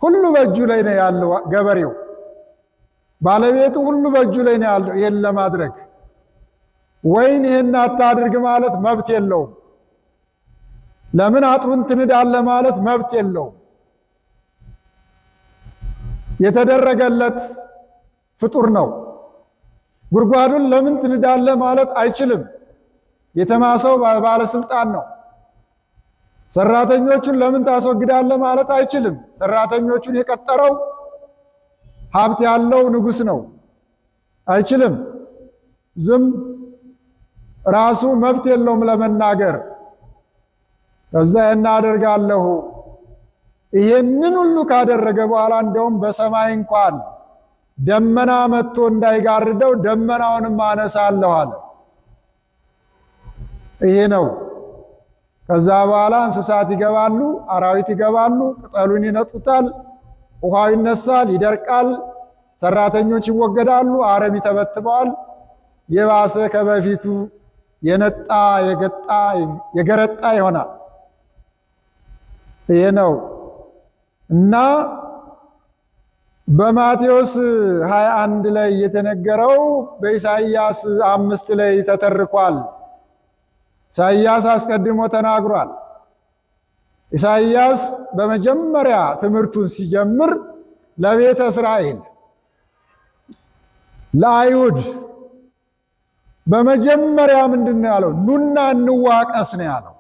ሁሉ በእጁ ላይ ነው ያለው ገበሬው፣ ባለቤቱ ሁሉ በእጁ ላይ ነው ያለው። ይሄን ለማድረግ ወይን ይሄን አታድርግ ማለት መብት የለውም። ለምን አጥሩን ትንዳለህ ማለት መብት የለውም። የተደረገለት ፍጡር ነው። ጉድጓዱን ለምን ትንዳለህ ማለት አይችልም። የተማሰው ባለስልጣን ነው። ሰራተኞቹን ለምን ታስወግዳለህ ማለት አይችልም። ሰራተኞቹን የቀጠረው ሀብት ያለው ንጉሥ ነው። አይችልም። ዝም ራሱ መብት የለውም ለመናገር። ከዛ እናደርጋለሁ። ይሄንን ሁሉ ካደረገ በኋላ እንደውም በሰማይ እንኳን ደመና መጥቶ እንዳይጋርደው ደመናውንም አነሳለሁ አለ። ይሄ ነው። ከዛ በኋላ እንስሳት ይገባሉ፣ አራዊት ይገባሉ፣ ቅጠሉን ይነጡታል፣ ውሃው ይነሳል፣ ይደርቃል፣ ሰራተኞች ይወገዳሉ፣ አረም ይተበትበዋል። የባሰ ከበፊቱ የነጣ የገጣ የገረጣ ይሆናል። ይሄ ነው እና በማቴዎስ 21 ላይ የተነገረው በኢሳይያስ 5 ላይ ተተርኳል። ኢሳይያስ አስቀድሞ ተናግሯል። ኢሳይያስ በመጀመሪያ ትምህርቱን ሲጀምር ለቤተ እስራኤል ለአይሁድ በመጀመሪያ ምንድን ነው ያለው? ኑና እንዋቀስ ነው ያለው።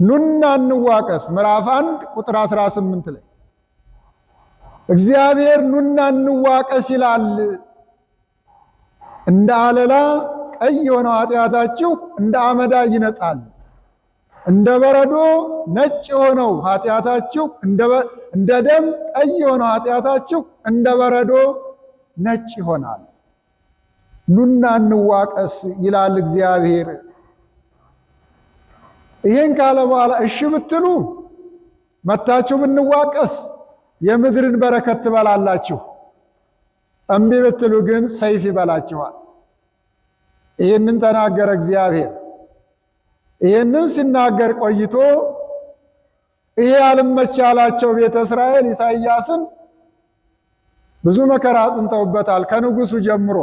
ኑና እንዋቀስ ምዕራፍ 1 ቁጥር 18 ላይ እግዚአብሔር ኑና እንዋቀስ ይላል። እንደ አለላ ቀይ የሆነው ኃጢአታችሁ እንደ አመዳ ይነጻል፣ እንደ በረዶ ነጭ የሆነው ኃጢአታችሁ እንደ ደም ቀይ የሆነው ኃጢአታችሁ እንደ በረዶ ነጭ ይሆናል። ኑና እንዋቀስ ይላል እግዚአብሔር። ይሄን ካለ በኋላ እሺ ብትሉ መታችሁ ብንዋቀስ የምድርን በረከት ትበላላችሁ፣ እምቢ ብትሉ ግን ሰይፍ ይበላችኋል። ይህንን ተናገረ እግዚአብሔር። ይህንን ሲናገር ቆይቶ ይሄ አልመች ያላቸው ቤተ እስራኤል ኢሳይያስን ብዙ መከራ አጽንተውበታል። ከንጉሱ ጀምሮ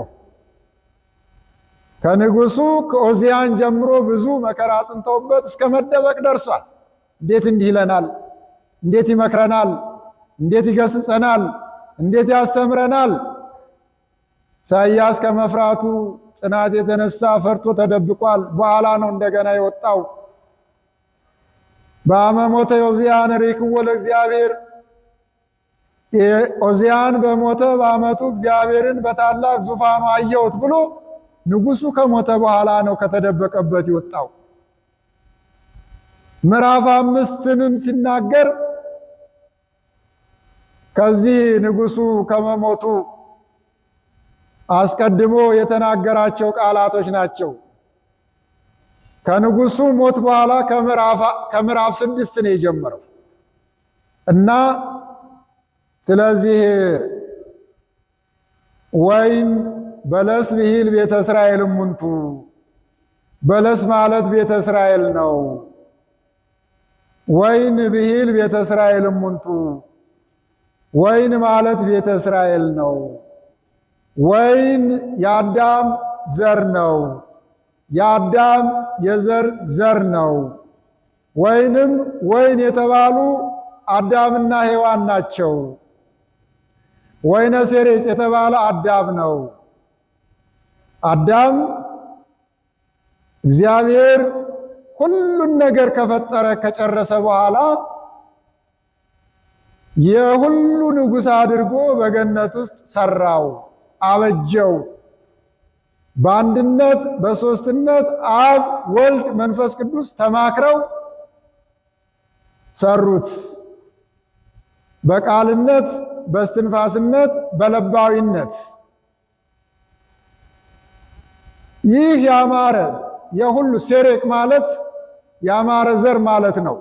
ከንጉሱ ከኦዚያን ጀምሮ ብዙ መከራ አጽንተውበት እስከ መደበቅ ደርሷል። እንዴት እንዲህ ይለናል? እንዴት ይመክረናል? እንዴት ይገስጸናል? እንዴት ያስተምረናል? ኢሳይያስ ከመፍራቱ ጽናት የተነሳ ፈርቶ ተደብቋል። በኋላ ነው እንደገና የወጣው። በአመ ሞተ ዖዝያን ርኢክዎ ለእግዚአብሔር፣ ዖዝያን በሞተ በዓመቱ እግዚአብሔርን በታላቅ ዙፋኑ አየሁት ብሎ ንጉሱ ከሞተ በኋላ ነው ከተደበቀበት የወጣው። ምዕራፍ 5ንም ሲናገር ከዚህ ንጉሱ ከመሞቱ አስቀድሞ የተናገራቸው ቃላቶች ናቸው። ከንጉሱ ሞት በኋላ ከምዕራፍ 6 ነው የጀመረው እና ስለዚህ ወይን በለስ ብሂል ቤተ እስራኤል እሙንቱ፣ በለስ ማለት ቤተ እስራኤል ነው። ወይን ብሂል ቤተ እስራኤል እሙንቱ፣ ወይን ማለት ቤተ እስራኤል ነው። ወይን የአዳም ዘር ነው። የአዳም የዘር ዘር ነው። ወይንም ወይን የተባሉ አዳምና ሔዋን ናቸው። ወይነ ሴሬጥ የተባለ አዳም ነው። አዳም እግዚአብሔር ሁሉን ነገር ከፈጠረ ከጨረሰ በኋላ የሁሉ ንጉሥ አድርጎ በገነት ውስጥ ሰራው፣ አበጀው። በአንድነት በሶስትነት አብ ወልድ መንፈስ ቅዱስ ተማክረው ሰሩት። በቃልነት በስትንፋስነት በለባዊነት ይህ ያማረ የሁሉ ሴሬቅ ማለት ያማረ ዘር ማለት ነው።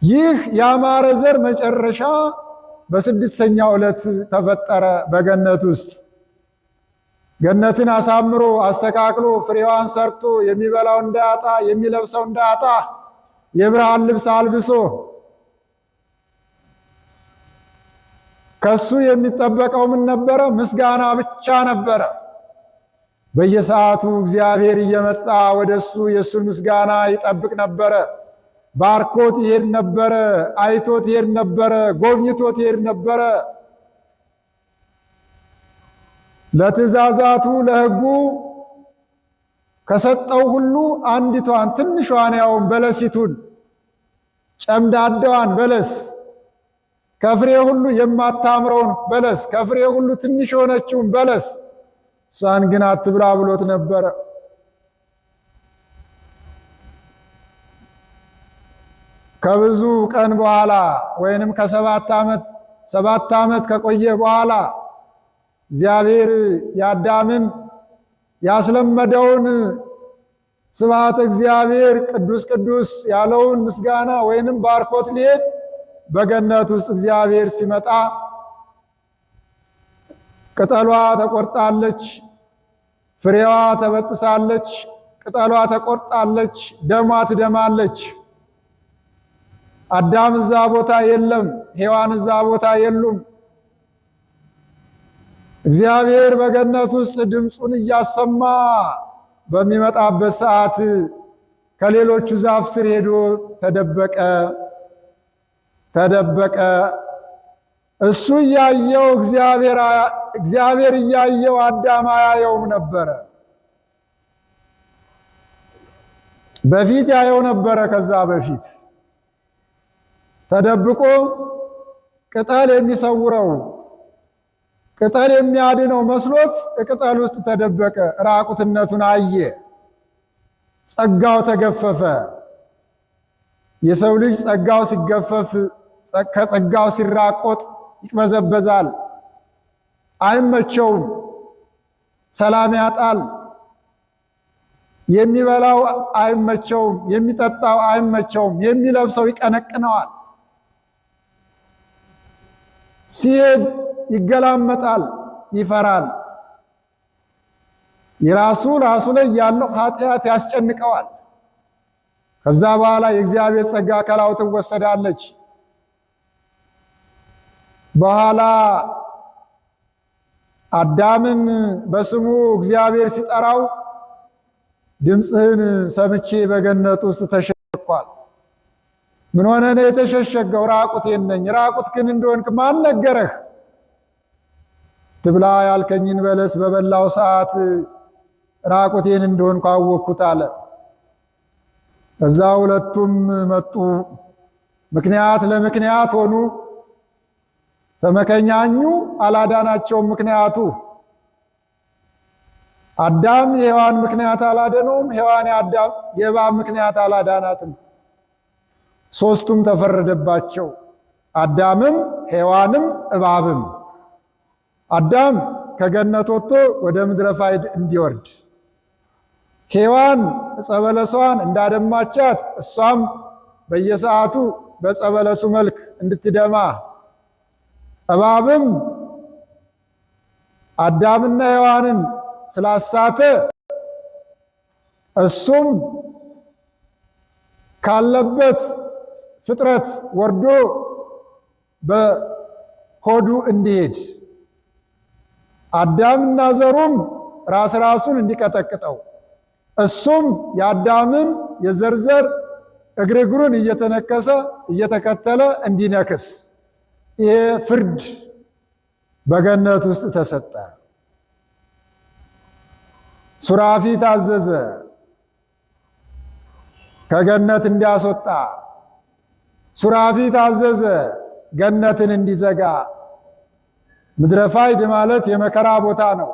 ይህ ያማረ ዘር መጨረሻ በስድስተኛው ዕለት ተፈጠረ በገነት ውስጥ። ገነትን አሳምሮ አስተካክሎ ፍሬዋን ሰርቶ የሚበላው እንዳያጣ የሚለብሰው እንዳያጣ የብርሃን ልብስ አልብሶ ከሱ የሚጠበቀው ምን ነበረ? ምስጋና ብቻ ነበረ። በየሰዓቱ እግዚአብሔር እየመጣ ወደሱ የሱን ምስጋና ይጠብቅ ነበረ። ባርኮት ይሄድ ነበረ፣ አይቶት ይሄድ ነበረ፣ ጎብኝቶት ይሄድ ነበረ። ለትእዛዛቱ ለሕጉ ከሰጠው ሁሉ አንዲቷን ትንሿን ያውን በለሲቱን ጨምዳዳዋን በለስ ከፍሬ ሁሉ የማታምረውን በለስ ከፍሬ ሁሉ ትንሽ የሆነችውን በለስ እሷን ግን አትብላ ብሎት ነበረ። ከብዙ ቀን በኋላ ወይንም ከሰባት ዓመት 7 ዓመት ከቆየ በኋላ እግዚአብሔር የአዳምን ያስለመደውን ስብሐተ እግዚአብሔር ቅዱስ ቅዱስ ያለውን ምስጋና ወይንም ባርኮት ሊሄድ በገነት ውስጥ እግዚአብሔር ሲመጣ ቅጠሏ ተቆርጣለች፣ ፍሬዋ ተበጥሳለች፣ ቅጠሏ ተቆርጣለች፣ ደሟ ትደማለች። አዳም እዛ ቦታ የለም፣ ሔዋን እዛ ቦታ የሉም። እግዚአብሔር በገነት ውስጥ ድምፁን እያሰማ በሚመጣበት ሰዓት ከሌሎቹ ዛፍ ስር ሄዶ ተደበቀ ተደበቀ። እሱ እያየው እግዚአብሔር እያየው አዳም አያየውም ነበረ። በፊት ያየው ነበረ። ከዛ በፊት ተደብቆ ቅጠል የሚሰውረው ቅጠል የሚያድነው መስሎት ቅጠል ውስጥ ተደበቀ። ራቁትነቱን አየ። ጸጋው ተገፈፈ። የሰው ልጅ ጸጋው ሲገፈፍ ከጸጋው ሲራቆጥ ይቅበዘበዛል፣ አይመቸውም፣ ሰላም ያጣል። የሚበላው አይመቸውም፣ የሚጠጣው አይመቸውም፣ የሚለብሰው ይቀነቅነዋል። ሲሄድ ይገላመጣል፣ ይፈራል። የራሱ ራሱ ላይ ያለው ኃጢአት ያስጨንቀዋል። ከዛ በኋላ የእግዚአብሔር ጸጋ ከላዩ ትወሰዳለች። በኋላ አዳምን በስሙ እግዚአብሔር ሲጠራው ድምፅህን ሰምቼ በገነት ውስጥ ተሸሸኳል። ምን ሆነ ነው የተሸሸገው? ራቁቴን ነኝ። ራቁት ግን እንደሆንክ ማን ነገረህ? ትብላ ያልከኝን በለስ በበላው ሰዓት ራቁቴን እንደሆንኩ አወቅኩት አለ። እዛ ሁለቱም መጡ። ምክንያት ለምክንያት ሆኑ። ተመከኛኙ፣ አላዳናቸውም። ምክንያቱ አዳም የሔዋን ምክንያት አላደነውም። ሔዋን የአዳም የእባብ ምክንያት አላዳናትም። ሶስቱም ተፈረደባቸው። አዳምም ሔዋንም እባብም። አዳም ከገነት ወጥቶ ወደ ምድረ ፋይድ እንዲወርድ፣ ሔዋን ዕፀ በለሷን እንዳደማቻት እሷም በየሰዓቱ በዕፀ በለሱ መልክ እንድትደማ፣ እባብም አዳምና ሔዋንን ስላሳተ እሱም ካለበት ፍጥረት ወርዶ በሆዱ እንዲሄድ፣ አዳምና ዘሩም ራስ ራሱን እንዲቀጠቅጠው፣ እሱም የአዳምን የዘርዘር እግር እግሩን እየተነከሰ እየተከተለ እንዲነክስ ይሄ ፍርድ በገነት ውስጥ ተሰጠ። ሱራፊ ታዘዘ ከገነት እንዲያስወጣ። ሱራፊ ታዘዘ ገነትን እንዲዘጋ። ምድረ ፋይድ ማለት የመከራ ቦታ ነው።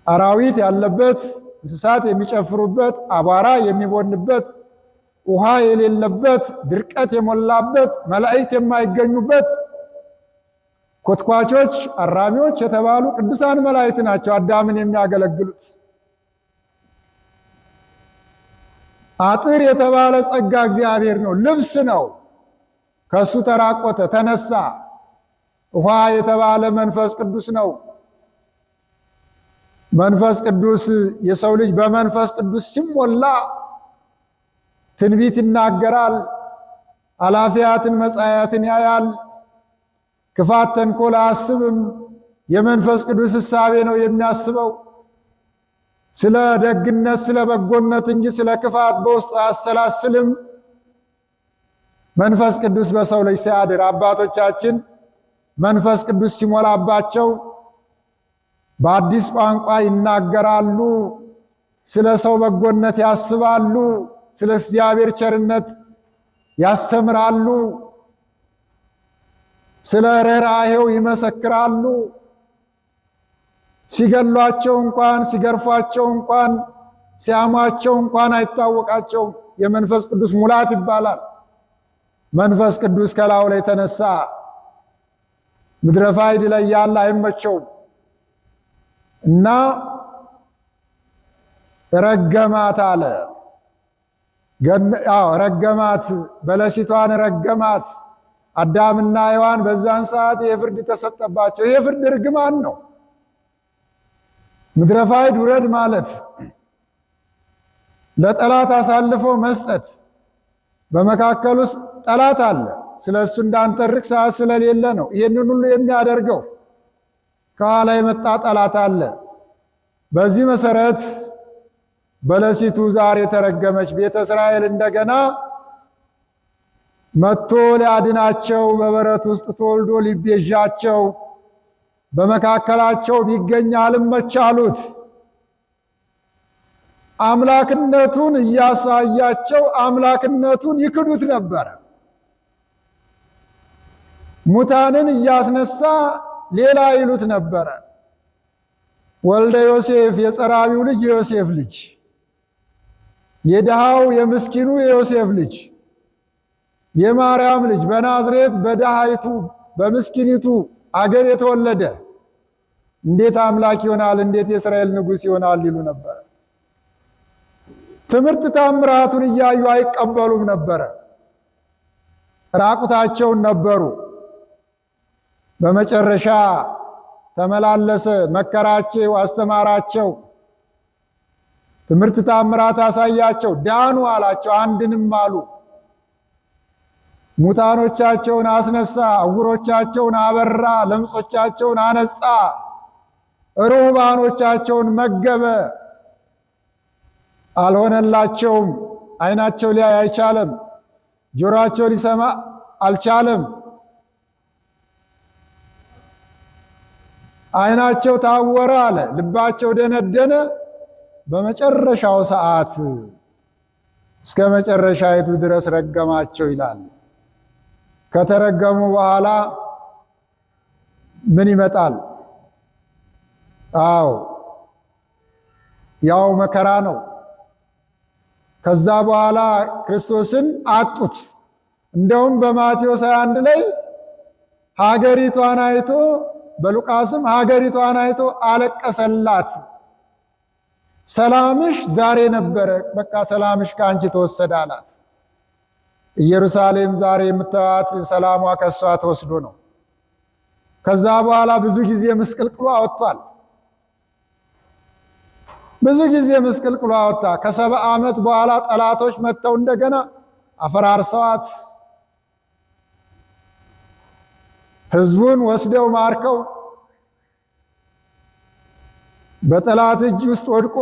አራዊት ያለበት፣ እንስሳት የሚጨፍሩበት፣ አቧራ የሚቦንበት፣ ውሃ የሌለበት፣ ድርቀት የሞላበት፣ መላእክት የማይገኙበት፣ ኮትኳቾች፣ አራሚዎች የተባሉ ቅዱሳን መላእክት ናቸው አዳምን የሚያገለግሉት። አጥር የተባለ ጸጋ እግዚአብሔር ነው፣ ልብስ ነው። ከሱ ተራቆተ ተነሳ። ውሃ የተባለ መንፈስ ቅዱስ ነው። መንፈስ ቅዱስ የሰው ልጅ በመንፈስ ቅዱስ ሲሞላ ትንቢት ይናገራል፣ አላፊያትን መጻያትን ያያል፣ ክፋት ተንኮል አያስብም። የመንፈስ ቅዱስ እሳቤ ነው የሚያስበው፣ ስለ ደግነት ስለ በጎነት እንጂ ስለ ክፋት በውስጡ አያሰላስልም። መንፈስ ቅዱስ በሰው ልጅ ሲያድር አባቶቻችን መንፈስ ቅዱስ ሲሞላባቸው በአዲስ ቋንቋ ይናገራሉ፣ ስለ ሰው በጎነት ያስባሉ፣ ስለ እግዚአብሔር ቸርነት ያስተምራሉ፣ ስለ ርኅራኄው ይመሰክራሉ። ሲገሏቸው እንኳን ሲገርፏቸው እንኳን ሲያሟቸው እንኳን አይታወቃቸውም። የመንፈስ ቅዱስ ሙላት ይባላል። መንፈስ ቅዱስ ከላዩ ላይ ተነሳ። ምድረ ፋይድ ላይ ያለ አይመቸውም እና ረገማት አለ። አዎ ረገማት፣ በለሲቷን ረገማት። አዳምና ሔዋን በዛን ሰዓት የፍርድ ተሰጠባቸው። የፍርድ እርግማን ነው። ምድረ ፋይድ ውረድ ማለት ለጠላት አሳልፎ መስጠት። በመካከል ውስጥ ጠላት አለ። ስለሱ እንዳንተርክ ሰዓት ስለሌለ ነው ይህንን ሁሉ የሚያደርገው። ከኋላ የመጣ ጠላት አለ። በዚህ መሰረት በለሲቱ ዛሬ ተረገመች። ቤተ እስራኤል እንደገና መጥቶ ሊያድናቸው በበረት ውስጥ ተወልዶ ሊቤዣቸው በመካከላቸው ቢገኝ አልመቻሉት። አምላክነቱን እያሳያቸው አምላክነቱን ይክዱት ነበር። ሙታንን እያስነሳ ሌላ ይሉት ነበረ። ወልደ ዮሴፍ የጸራቢው ልጅ የዮሴፍ ልጅ፣ የድሃው የምስኪኑ የዮሴፍ ልጅ፣ የማርያም ልጅ በናዝሬት በድሃይቱ በምስኪኒቱ አገር የተወለደ እንዴት አምላክ ይሆናል? እንዴት የእስራኤል ንጉሥ ይሆናል? ይሉ ነበረ። ትምህርት ታምራቱን እያዩ አይቀበሉም ነበረ። ራቁታቸውን ነበሩ። በመጨረሻ ተመላለሰ፣ መከራቸው፣ አስተማራቸው። ትምህርት ታምራት አሳያቸው። ዳኑ አላቸው፣ አንድንም አሉ። ሙታኖቻቸውን አስነሳ፣ ዕውሮቻቸውን አበራ፣ ለምጾቻቸውን አነጻ፣ ርሁባኖቻቸውን መገበ። አልሆነላቸውም። ዓይናቸው ሊያይ አይቻለም፣ ጆሮአቸው ሊሰማ አልቻለም። ዓይናቸው ታወረ አለ፣ ልባቸው ደነደነ። በመጨረሻው ሰዓት እስከ መጨረሻይቱ ድረስ ረገማቸው ይላል። ከተረገሙ በኋላ ምን ይመጣል? አዎ ያው መከራ ነው። ከዛ በኋላ ክርስቶስን አጡት። እንደውም በማቴዎስ 21 ላይ ሀገሪቷን አይቶ፣ በሉቃስም ሀገሪቷን አይቶ አለቀሰላት። ሰላምሽ ዛሬ ነበረ፣ በቃ ሰላምሽ ከአንቺ ተወሰደ አላት። ኢየሩሳሌም ዛሬ የምታዩት ሰላሟ ከሷ ተወስዶ ነው። ከዛ በኋላ ብዙ ጊዜ ምስቅልቅሏ ወጥቷል። ብዙ ጊዜ ምስቅልቅሏ ወጣ። ከ70 ዓመት በኋላ ጠላቶች መጥተው እንደገና አፈራርሰዋት ሕዝቡን ወስደው ማርከው በጠላት እጅ ውስጥ ወድቆ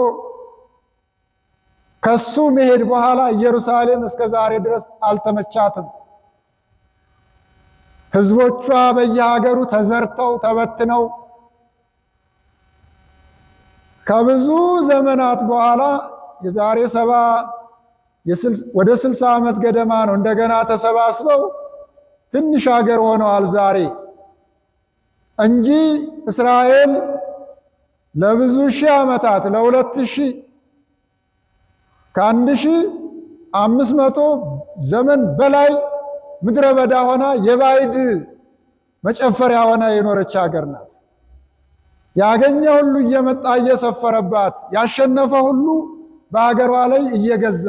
ከሱ መሄድ በኋላ ኢየሩሳሌም እስከ ዛሬ ድረስ አልተመቻትም። ሕዝቦቿ በየሀገሩ ተዘርተው ተበትነው ከብዙ ዘመናት በኋላ የዛሬ 70 ወደ 60 ዓመት ገደማ ነው እንደገና ተሰባስበው ትንሽ ሀገር ሆነዋል ዛሬ እንጂ እስራኤል ለብዙ ሺህ ዓመታት ለ2000 ከ1500 ዘመን በላይ ምድረ በዳ ሆና የባዕድ መጨፈሪያ ሆና የኖረች ሀገር ናት። ያገኘ ሁሉ እየመጣ እየሰፈረባት፣ ያሸነፈ ሁሉ በሀገሯ ላይ እየገዛ፣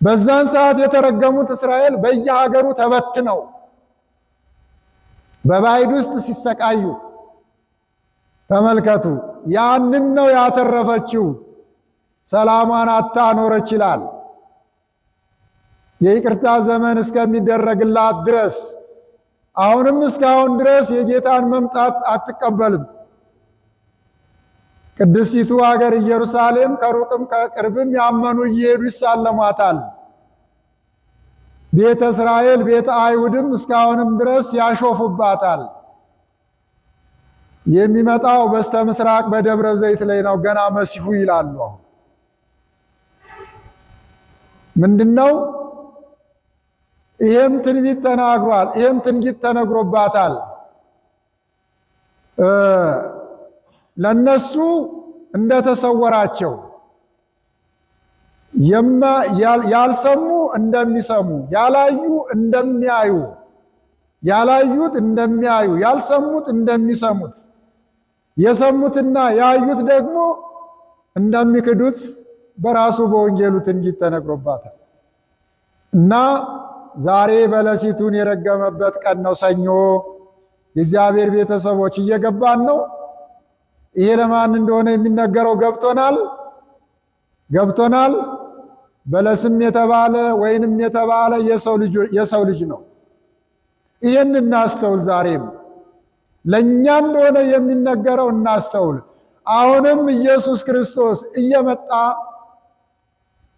በዛን ሰዓት የተረገሙት እስራኤል በየሀገሩ ተበትነው በባዕድ ውስጥ ሲሰቃዩ ተመልከቱ። ያንን ነው ያተረፈችው። ሰላሟን አታ ኖረች ይላል። የይቅርታ ዘመን እስከሚደረግላት ድረስ አሁንም እስካሁን ድረስ የጌታን መምጣት አትቀበልም። ቅድስቲቱ ሀገር ኢየሩሳሌም ከሩቅም ከቅርብም ያመኑ እየሄዱ ይሳለሟታል። ቤተ እስራኤል ቤተ አይሁድም እስካሁንም ድረስ ያሾፉባታል። የሚመጣው በስተ ምስራቅ በደብረ ዘይት ላይ ነው ገና መሲሁ ይላሉ። አሁን ምንድነው? ይሄም ትንቢት ተናግሯል። ይሄም ትንቢት ተነግሮባታል። ለነሱ እንደተሰወራቸው ያልሰሙ እንደሚሰሙ፣ ያላዩ እንደሚያዩ፣ ያላዩት እንደሚያዩ፣ ያልሰሙት እንደሚሰሙት፣ የሰሙትና ያዩት ደግሞ እንደሚክዱት በራሱ በወንጌሉ ትንቢት ተነግሮባታል። እና ዛሬ በለሲቱን የረገመበት ቀን ነው፣ ሰኞ። የእግዚአብሔር ቤተሰቦች እየገባን ነው። ይሄ ለማን እንደሆነ የሚነገረው ገብቶናል ገብቶናል። በለስም የተባለ ወይንም የተባለ የሰው ልጅ ነው። ይሄን እናስተውል። ዛሬም ለኛ እንደሆነ የሚነገረው እናስተውል። አሁንም ኢየሱስ ክርስቶስ እየመጣ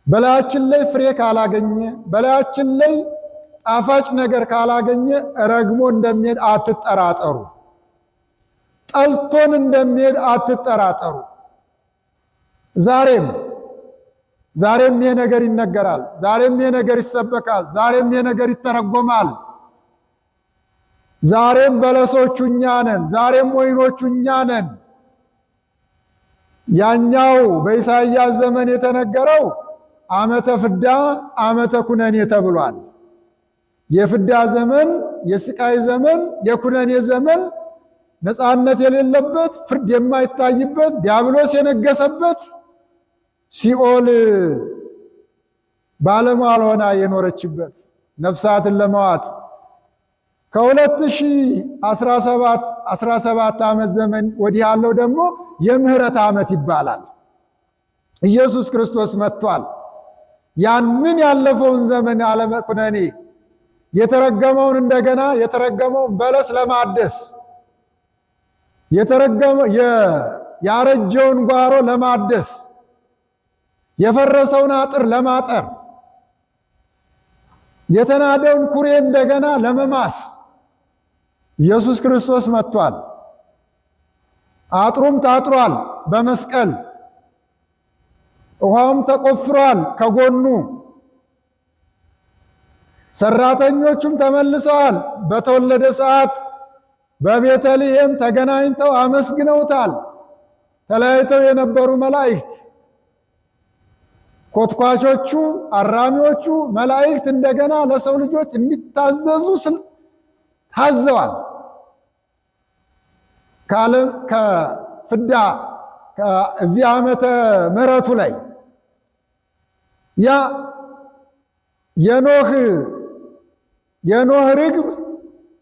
በላያችን ላይ ፍሬ ካላገኘ፣ በላያችን ላይ ጣፋጭ ነገር ካላገኘ ረግሞ እንደሚሄድ አትጠራጠሩ። ጠልቶን እንደሚሄድ አትጠራጠሩ። ዛሬም ዛሬም ይሄ ነገር ይነገራል። ዛሬም ይሄ ነገር ይሰበካል። ዛሬም ይሄ ነገር ይተረጎማል። ዛሬም በለሶቹ እኛ ነን። ዛሬም ወይኖቹ እኛ ነን። ያኛው በኢሳይያስ ዘመን የተነገረው ዓመተ ፍዳ ዓመተ ኩነኔ ተብሏል። የፍዳ ዘመን፣ የስቃይ ዘመን፣ የኩነኔ ዘመን፣ ነፃነት የሌለበት፣ ፍርድ የማይታይበት፣ ዲያብሎስ የነገሰበት፣ ሲኦል ባለሟል ሆና የኖረችበት ነፍሳትን ለመዋጥ ከ2017 ዓመት ዘመን ወዲህ ያለው ደግሞ የምህረት ዓመት ይባላል። ኢየሱስ ክርስቶስ መጥቷል። ያንን ያለፈውን ዘመን አለመኩነኔ የተረገመውን እንደገና የተረገመውን በለስ ለማደስ፣ የተረገመ ያረጀውን ጓሮ ለማደስ፣ የፈረሰውን አጥር ለማጠር፣ የተናደውን ኩሬ እንደገና ለመማስ ኢየሱስ ክርስቶስ መጥቷል። አጥሩም ታጥሯል በመስቀል፣ ውሃውም ተቆፍሯል ከጎኑ፣ ሰራተኞቹም ተመልሰዋል። በተወለደ ሰዓት በቤተልሔም ተገናኝተው አመስግነውታል። ተለያይተው የነበሩ መላእክት፣ ኮትኳቾቹ፣ አራሚዎቹ መላእክት እንደገና ለሰው ልጆች እንዲታዘዙ ታዘዋል። ከዓለም ከፍዳ እዚህ ዓመተ ምሕረቱ ላይ ያ የኖህ ርግብ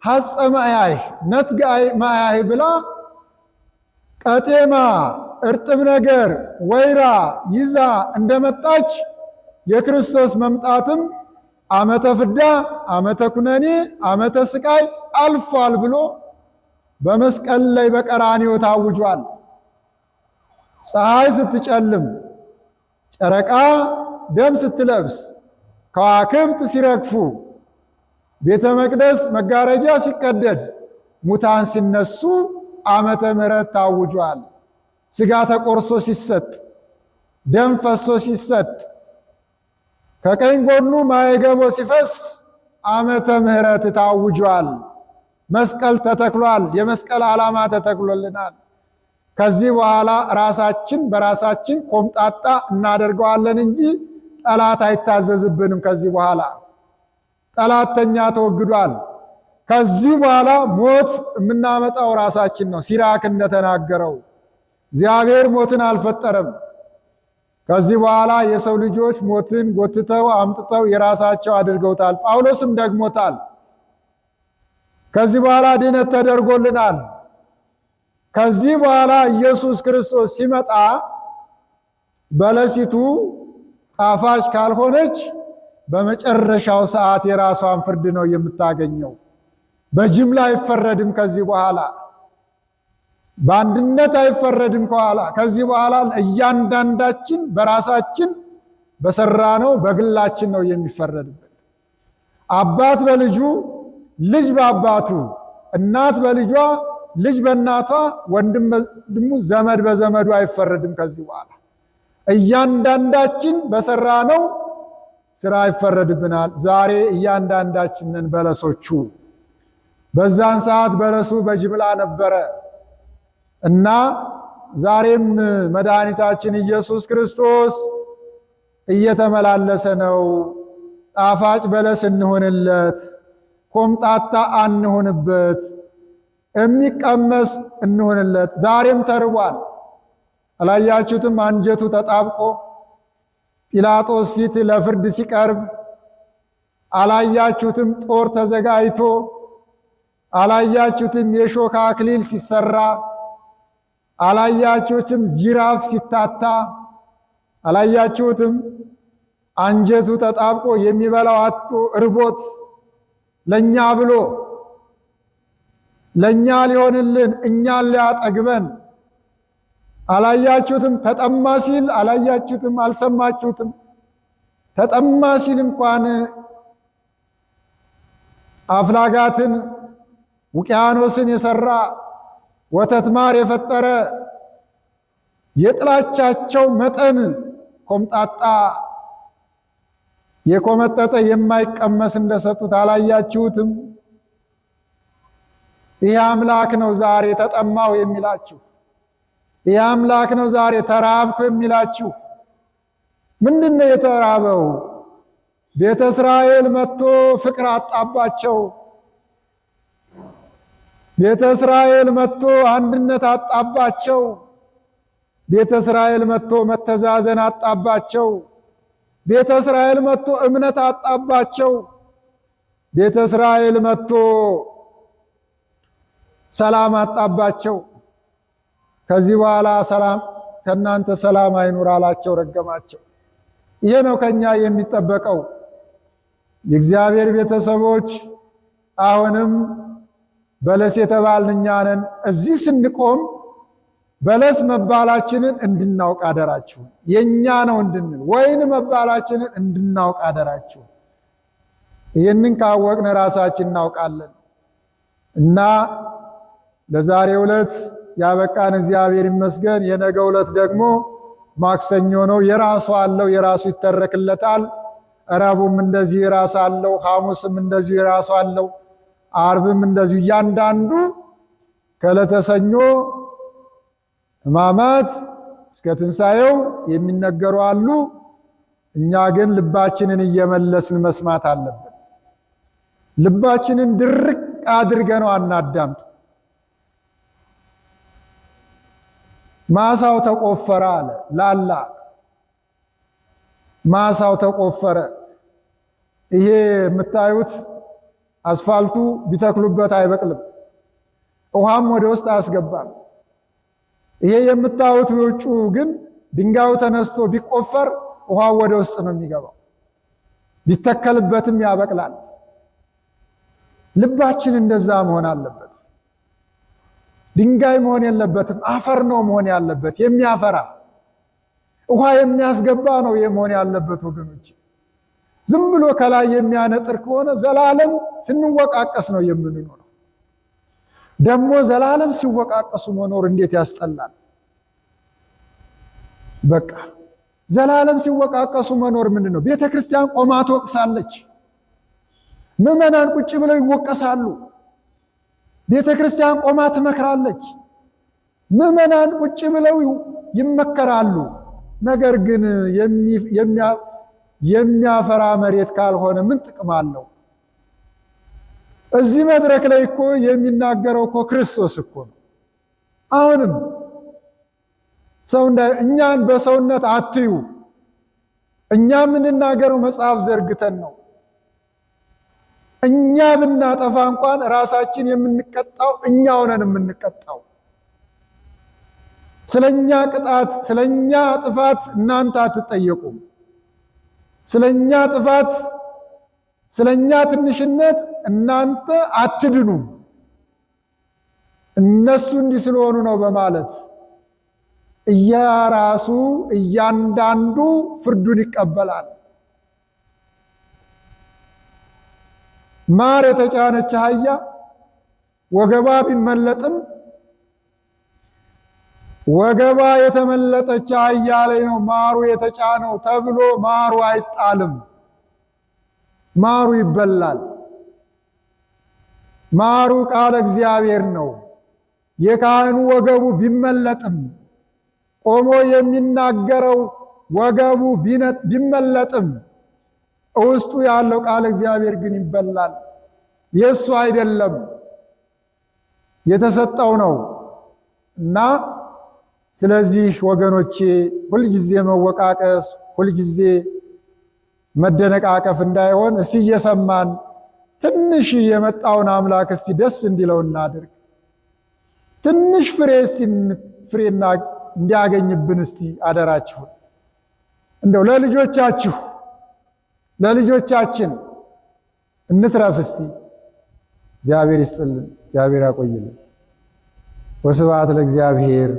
ሐፀ ማያይህ ነትገ ማያይህ ብላ ቀጤማ እርጥብ ነገር ወይራ ይዛ እንደመጣች የክርስቶስ መምጣትም ዓመተ ፍዳ፣ ዓመተ ኩነኔ፣ ዓመተ ስቃይ አልፏል ብሎ በመስቀል ላይ በቀራንዮ ታውጇል። ፀሐይ ስትጨልም፣ ጨረቃ ደም ስትለብስ፣ ከዋክብት ሲረግፉ፣ ቤተ መቅደስ መጋረጃ ሲቀደድ፣ ሙታን ሲነሱ ዓመተ ምሕረት ታውጇል። ስጋ ተቆርሶ ሲሰጥ፣ ደም ፈሶ ሲሰጥ፣ ከቀኝ ጎኑ ማየገቦ ሲፈስ ዓመተ ምሕረት ታውጇል። መስቀል ተተክሏል። የመስቀል ዓላማ ተተክሎልናል። ከዚህ በኋላ ራሳችን በራሳችን ኮምጣጣ እናደርገዋለን እንጂ ጠላት አይታዘዝብንም። ከዚህ በኋላ ጠላት ተኛ ተወግዷል። ከዚህ በኋላ ሞት የምናመጣው ራሳችን ነው። ሲራክ እንደተናገረው እግዚአብሔር ሞትን አልፈጠረም። ከዚህ በኋላ የሰው ልጆች ሞትን ጎትተው አምጥተው የራሳቸው አድርገውታል። ጳውሎስም ደግሞታል። ከዚህ በኋላ ድነት ተደርጎልናል። ከዚህ በኋላ ኢየሱስ ክርስቶስ ሲመጣ በለሲቱ ጣፋጭ ካልሆነች በመጨረሻው ሰዓት የራሷን ፍርድ ነው የምታገኘው። በጅምላ አይፈረድም። ከዚህ በኋላ በአንድነት አይፈረድም። ከኋላ ከዚህ በኋላ እያንዳንዳችን በራሳችን በሰራነው በግላችን ነው የሚፈረድብን። አባት በልጁ፣ ልጅ በአባቱ፣ እናት በልጇ፣ ልጅ በእናቷ፣ ወንድም በወንድሙ፣ ዘመድ በዘመዱ አይፈረድም። ከዚህ በኋላ እያንዳንዳችን በሰራነው ስራ ይፈረድብናል። ዛሬ እያንዳንዳችንን በለሶቹ። በዛን ሰዓት በለሱ በጅምላ ነበረ እና ዛሬም መድኃኒታችን ኢየሱስ ክርስቶስ እየተመላለሰ ነው። ጣፋጭ በለስ እንሆንለት፣ ኮምጣጣ አንሆንበት፣ የሚቀመስ እንሆንለት። ዛሬም ተርቧል። አላያችሁትም? አንጀቱ ተጣብቆ ጲላጦስ ፊት ለፍርድ ሲቀርብ አላያችሁትም? ጦር ተዘጋጅቶ አላያችሁትም? የሾህ አክሊል ሲሰራ አላያችሁትም? ጅራፍ ሲታታ አላያችሁትም? አንጀቱ ተጣብቆ የሚበላው አጥቶ እርቦት ለኛ ብሎ ለኛ ሊሆንልን እኛን ሊያጠግበን አላያችሁትም? ተጠማ ሲል አላያችሁትም? አልሰማችሁትም? ተጠማ ሲል እንኳን አፍላጋትን ውቅያኖስን የሰራ ወተት ማር የፈጠረ የጥላቻቸው መጠን ኮምጣጣ የኮመጠጠ የማይቀመስ እንደሰጡት አላያችሁትም? ይህ አምላክ ነው ዛሬ ተጠማሁ የሚላችሁ። ይህ አምላክ ነው ዛሬ ተራብኩ የሚላችሁ። ምንድነው የተራበው? ቤተ እስራኤል መጥቶ ፍቅር አጣባቸው። ቤተ እስራኤል መጥቶ አንድነት አጣባቸው። ቤተ እስራኤል መጥቶ መተዛዘን አጣባቸው። ቤተ እስራኤል መጥቶ እምነት አጣባቸው። ቤተ እስራኤል መጥቶ ሰላም አጣባቸው። ከዚህ በኋላ ሰላም ከናንተ ሰላም አይኑር አላቸው፣ ረገማቸው። ይሄ ነው ከኛ የሚጠበቀው። የእግዚአብሔር ቤተሰቦች አሁንም በለስ የተባልን እኛ ነን። እዚህ ስንቆም በለስ መባላችንን እንድናውቅ አደራችሁ። የኛ ነው እንድንል፣ ወይን መባላችንን እንድናውቅ አደራችሁ። ይህንን ካወቅን ራሳችን እናውቃለን። እና ለዛሬው ዕለት ያበቃን እግዚአብሔር ይመስገን። የነገው ዕለት ደግሞ ማክሰኞ ነው። የራሱ አለው፣ የራሱ ይተረክለታል። ረቡዕም እንደዚሁ የራሱ አለው፣ ሐሙስም እንደዚሁ የራሱ አለው፣ አርብም እንደዚሁ። እያንዳንዱ ከዕለተ ሰኞ ሕማማት እስከ ትንሣኤው የሚነገሩ አሉ። እኛ ግን ልባችንን እየመለስን መስማት አለብን። ልባችንን ድርቅ አድርገነው አናዳምጥ። ማሳው ተቆፈረ አለ ላላ። ማሳው ተቆፈረ። ይሄ የምታዩት አስፋልቱ ቢተክሉበት አይበቅልም፣ ውሃም ወደ ውስጥ አያስገባም። ይሄ የምታዩት ውጩ ግን ድንጋዩ ተነስቶ ቢቆፈር ውሃው ወደ ውስጥ ነው የሚገባው፣ ቢተከልበትም ያበቅላል። ልባችን እንደዛ መሆን አለበት። ድንጋይ መሆን የለበትም፣ አፈር ነው መሆን ያለበት። የሚያፈራ ውሃ የሚያስገባ ነው መሆን ያለበት ወገኖች። ዝም ብሎ ከላይ የሚያነጥር ከሆነ ዘላለም ስንወቃቀስ ነው የምንኖረው። ደግሞ ዘላለም ሲወቃቀሱ መኖር እንዴት ያስጠላል! በቃ ዘላለም ሲወቃቀሱ መኖር ምንድን ነው? ቤተ ክርስቲያን ቆማ ትወቅሳለች። ምዕመናን ቁጭ ብለው ይወቀሳሉ። ቤተ ክርስቲያን ቆማ ትመክራለች። ምዕመናን ቁጭ ብለው ይመከራሉ። ነገር ግን የሚያፈራ መሬት ካልሆነ ምን ጥቅም አለው? እዚህ መድረክ ላይ እኮ የሚናገረው እኮ ክርስቶስ እኮ ነው። አሁንም ሰው እኛን በሰውነት አትዩ። እኛ የምንናገረው መጽሐፍ ዘርግተን ነው። እኛ ብናጠፋ እንኳን ራሳችን የምንቀጣው እኛው ነን የምንቀጣው። ስለኛ ቅጣት፣ ስለኛ ጥፋት እናንተ አትጠየቁም። ስለኛ ጥፋት፣ ስለኛ ትንሽነት እናንተ አትድኑም። እነሱ እንዲህ ስለሆኑ ነው በማለት እየራሱ እያንዳንዱ ፍርዱን ይቀበላል። ማር የተጫነች አህያ ወገባ ቢመለጥም ወገባ የተመለጠች አህያ ላይ ነው ማሩ የተጫነው ተብሎ ማሩ አይጣልም። ማሩ ይበላል። ማሩ ቃለ እግዚአብሔር ነው። የካህኑ ወገቡ ቢመለጥም፣ ቆሞ የሚናገረው ወገቡ ቢመለጥም፣ ውስጡ ያለው ቃለ እግዚአብሔር ግን ይበላል። የእሱ አይደለም፣ የተሰጠው ነው። እና ስለዚህ ወገኖቼ፣ ሁልጊዜ መወቃቀስ፣ ሁልጊዜ መደነቃቀፍ እንዳይሆን እስቲ እየሰማን ትንሽ የመጣውን አምላክ እስቲ ደስ እንዲለው እናድርግ። ትንሽ ፍሬ እስቲ ፍሬና እንዲያገኝብን እስቲ አደራችሁን እንደው ለልጆቻችሁ፣ ለልጆቻችን እንትረፍ እስቲ። እግዚአብሔር ይስጥልን፣ እግዚአብሔር ያቆይልን። ወስብሐት ለእግዚአብሔር።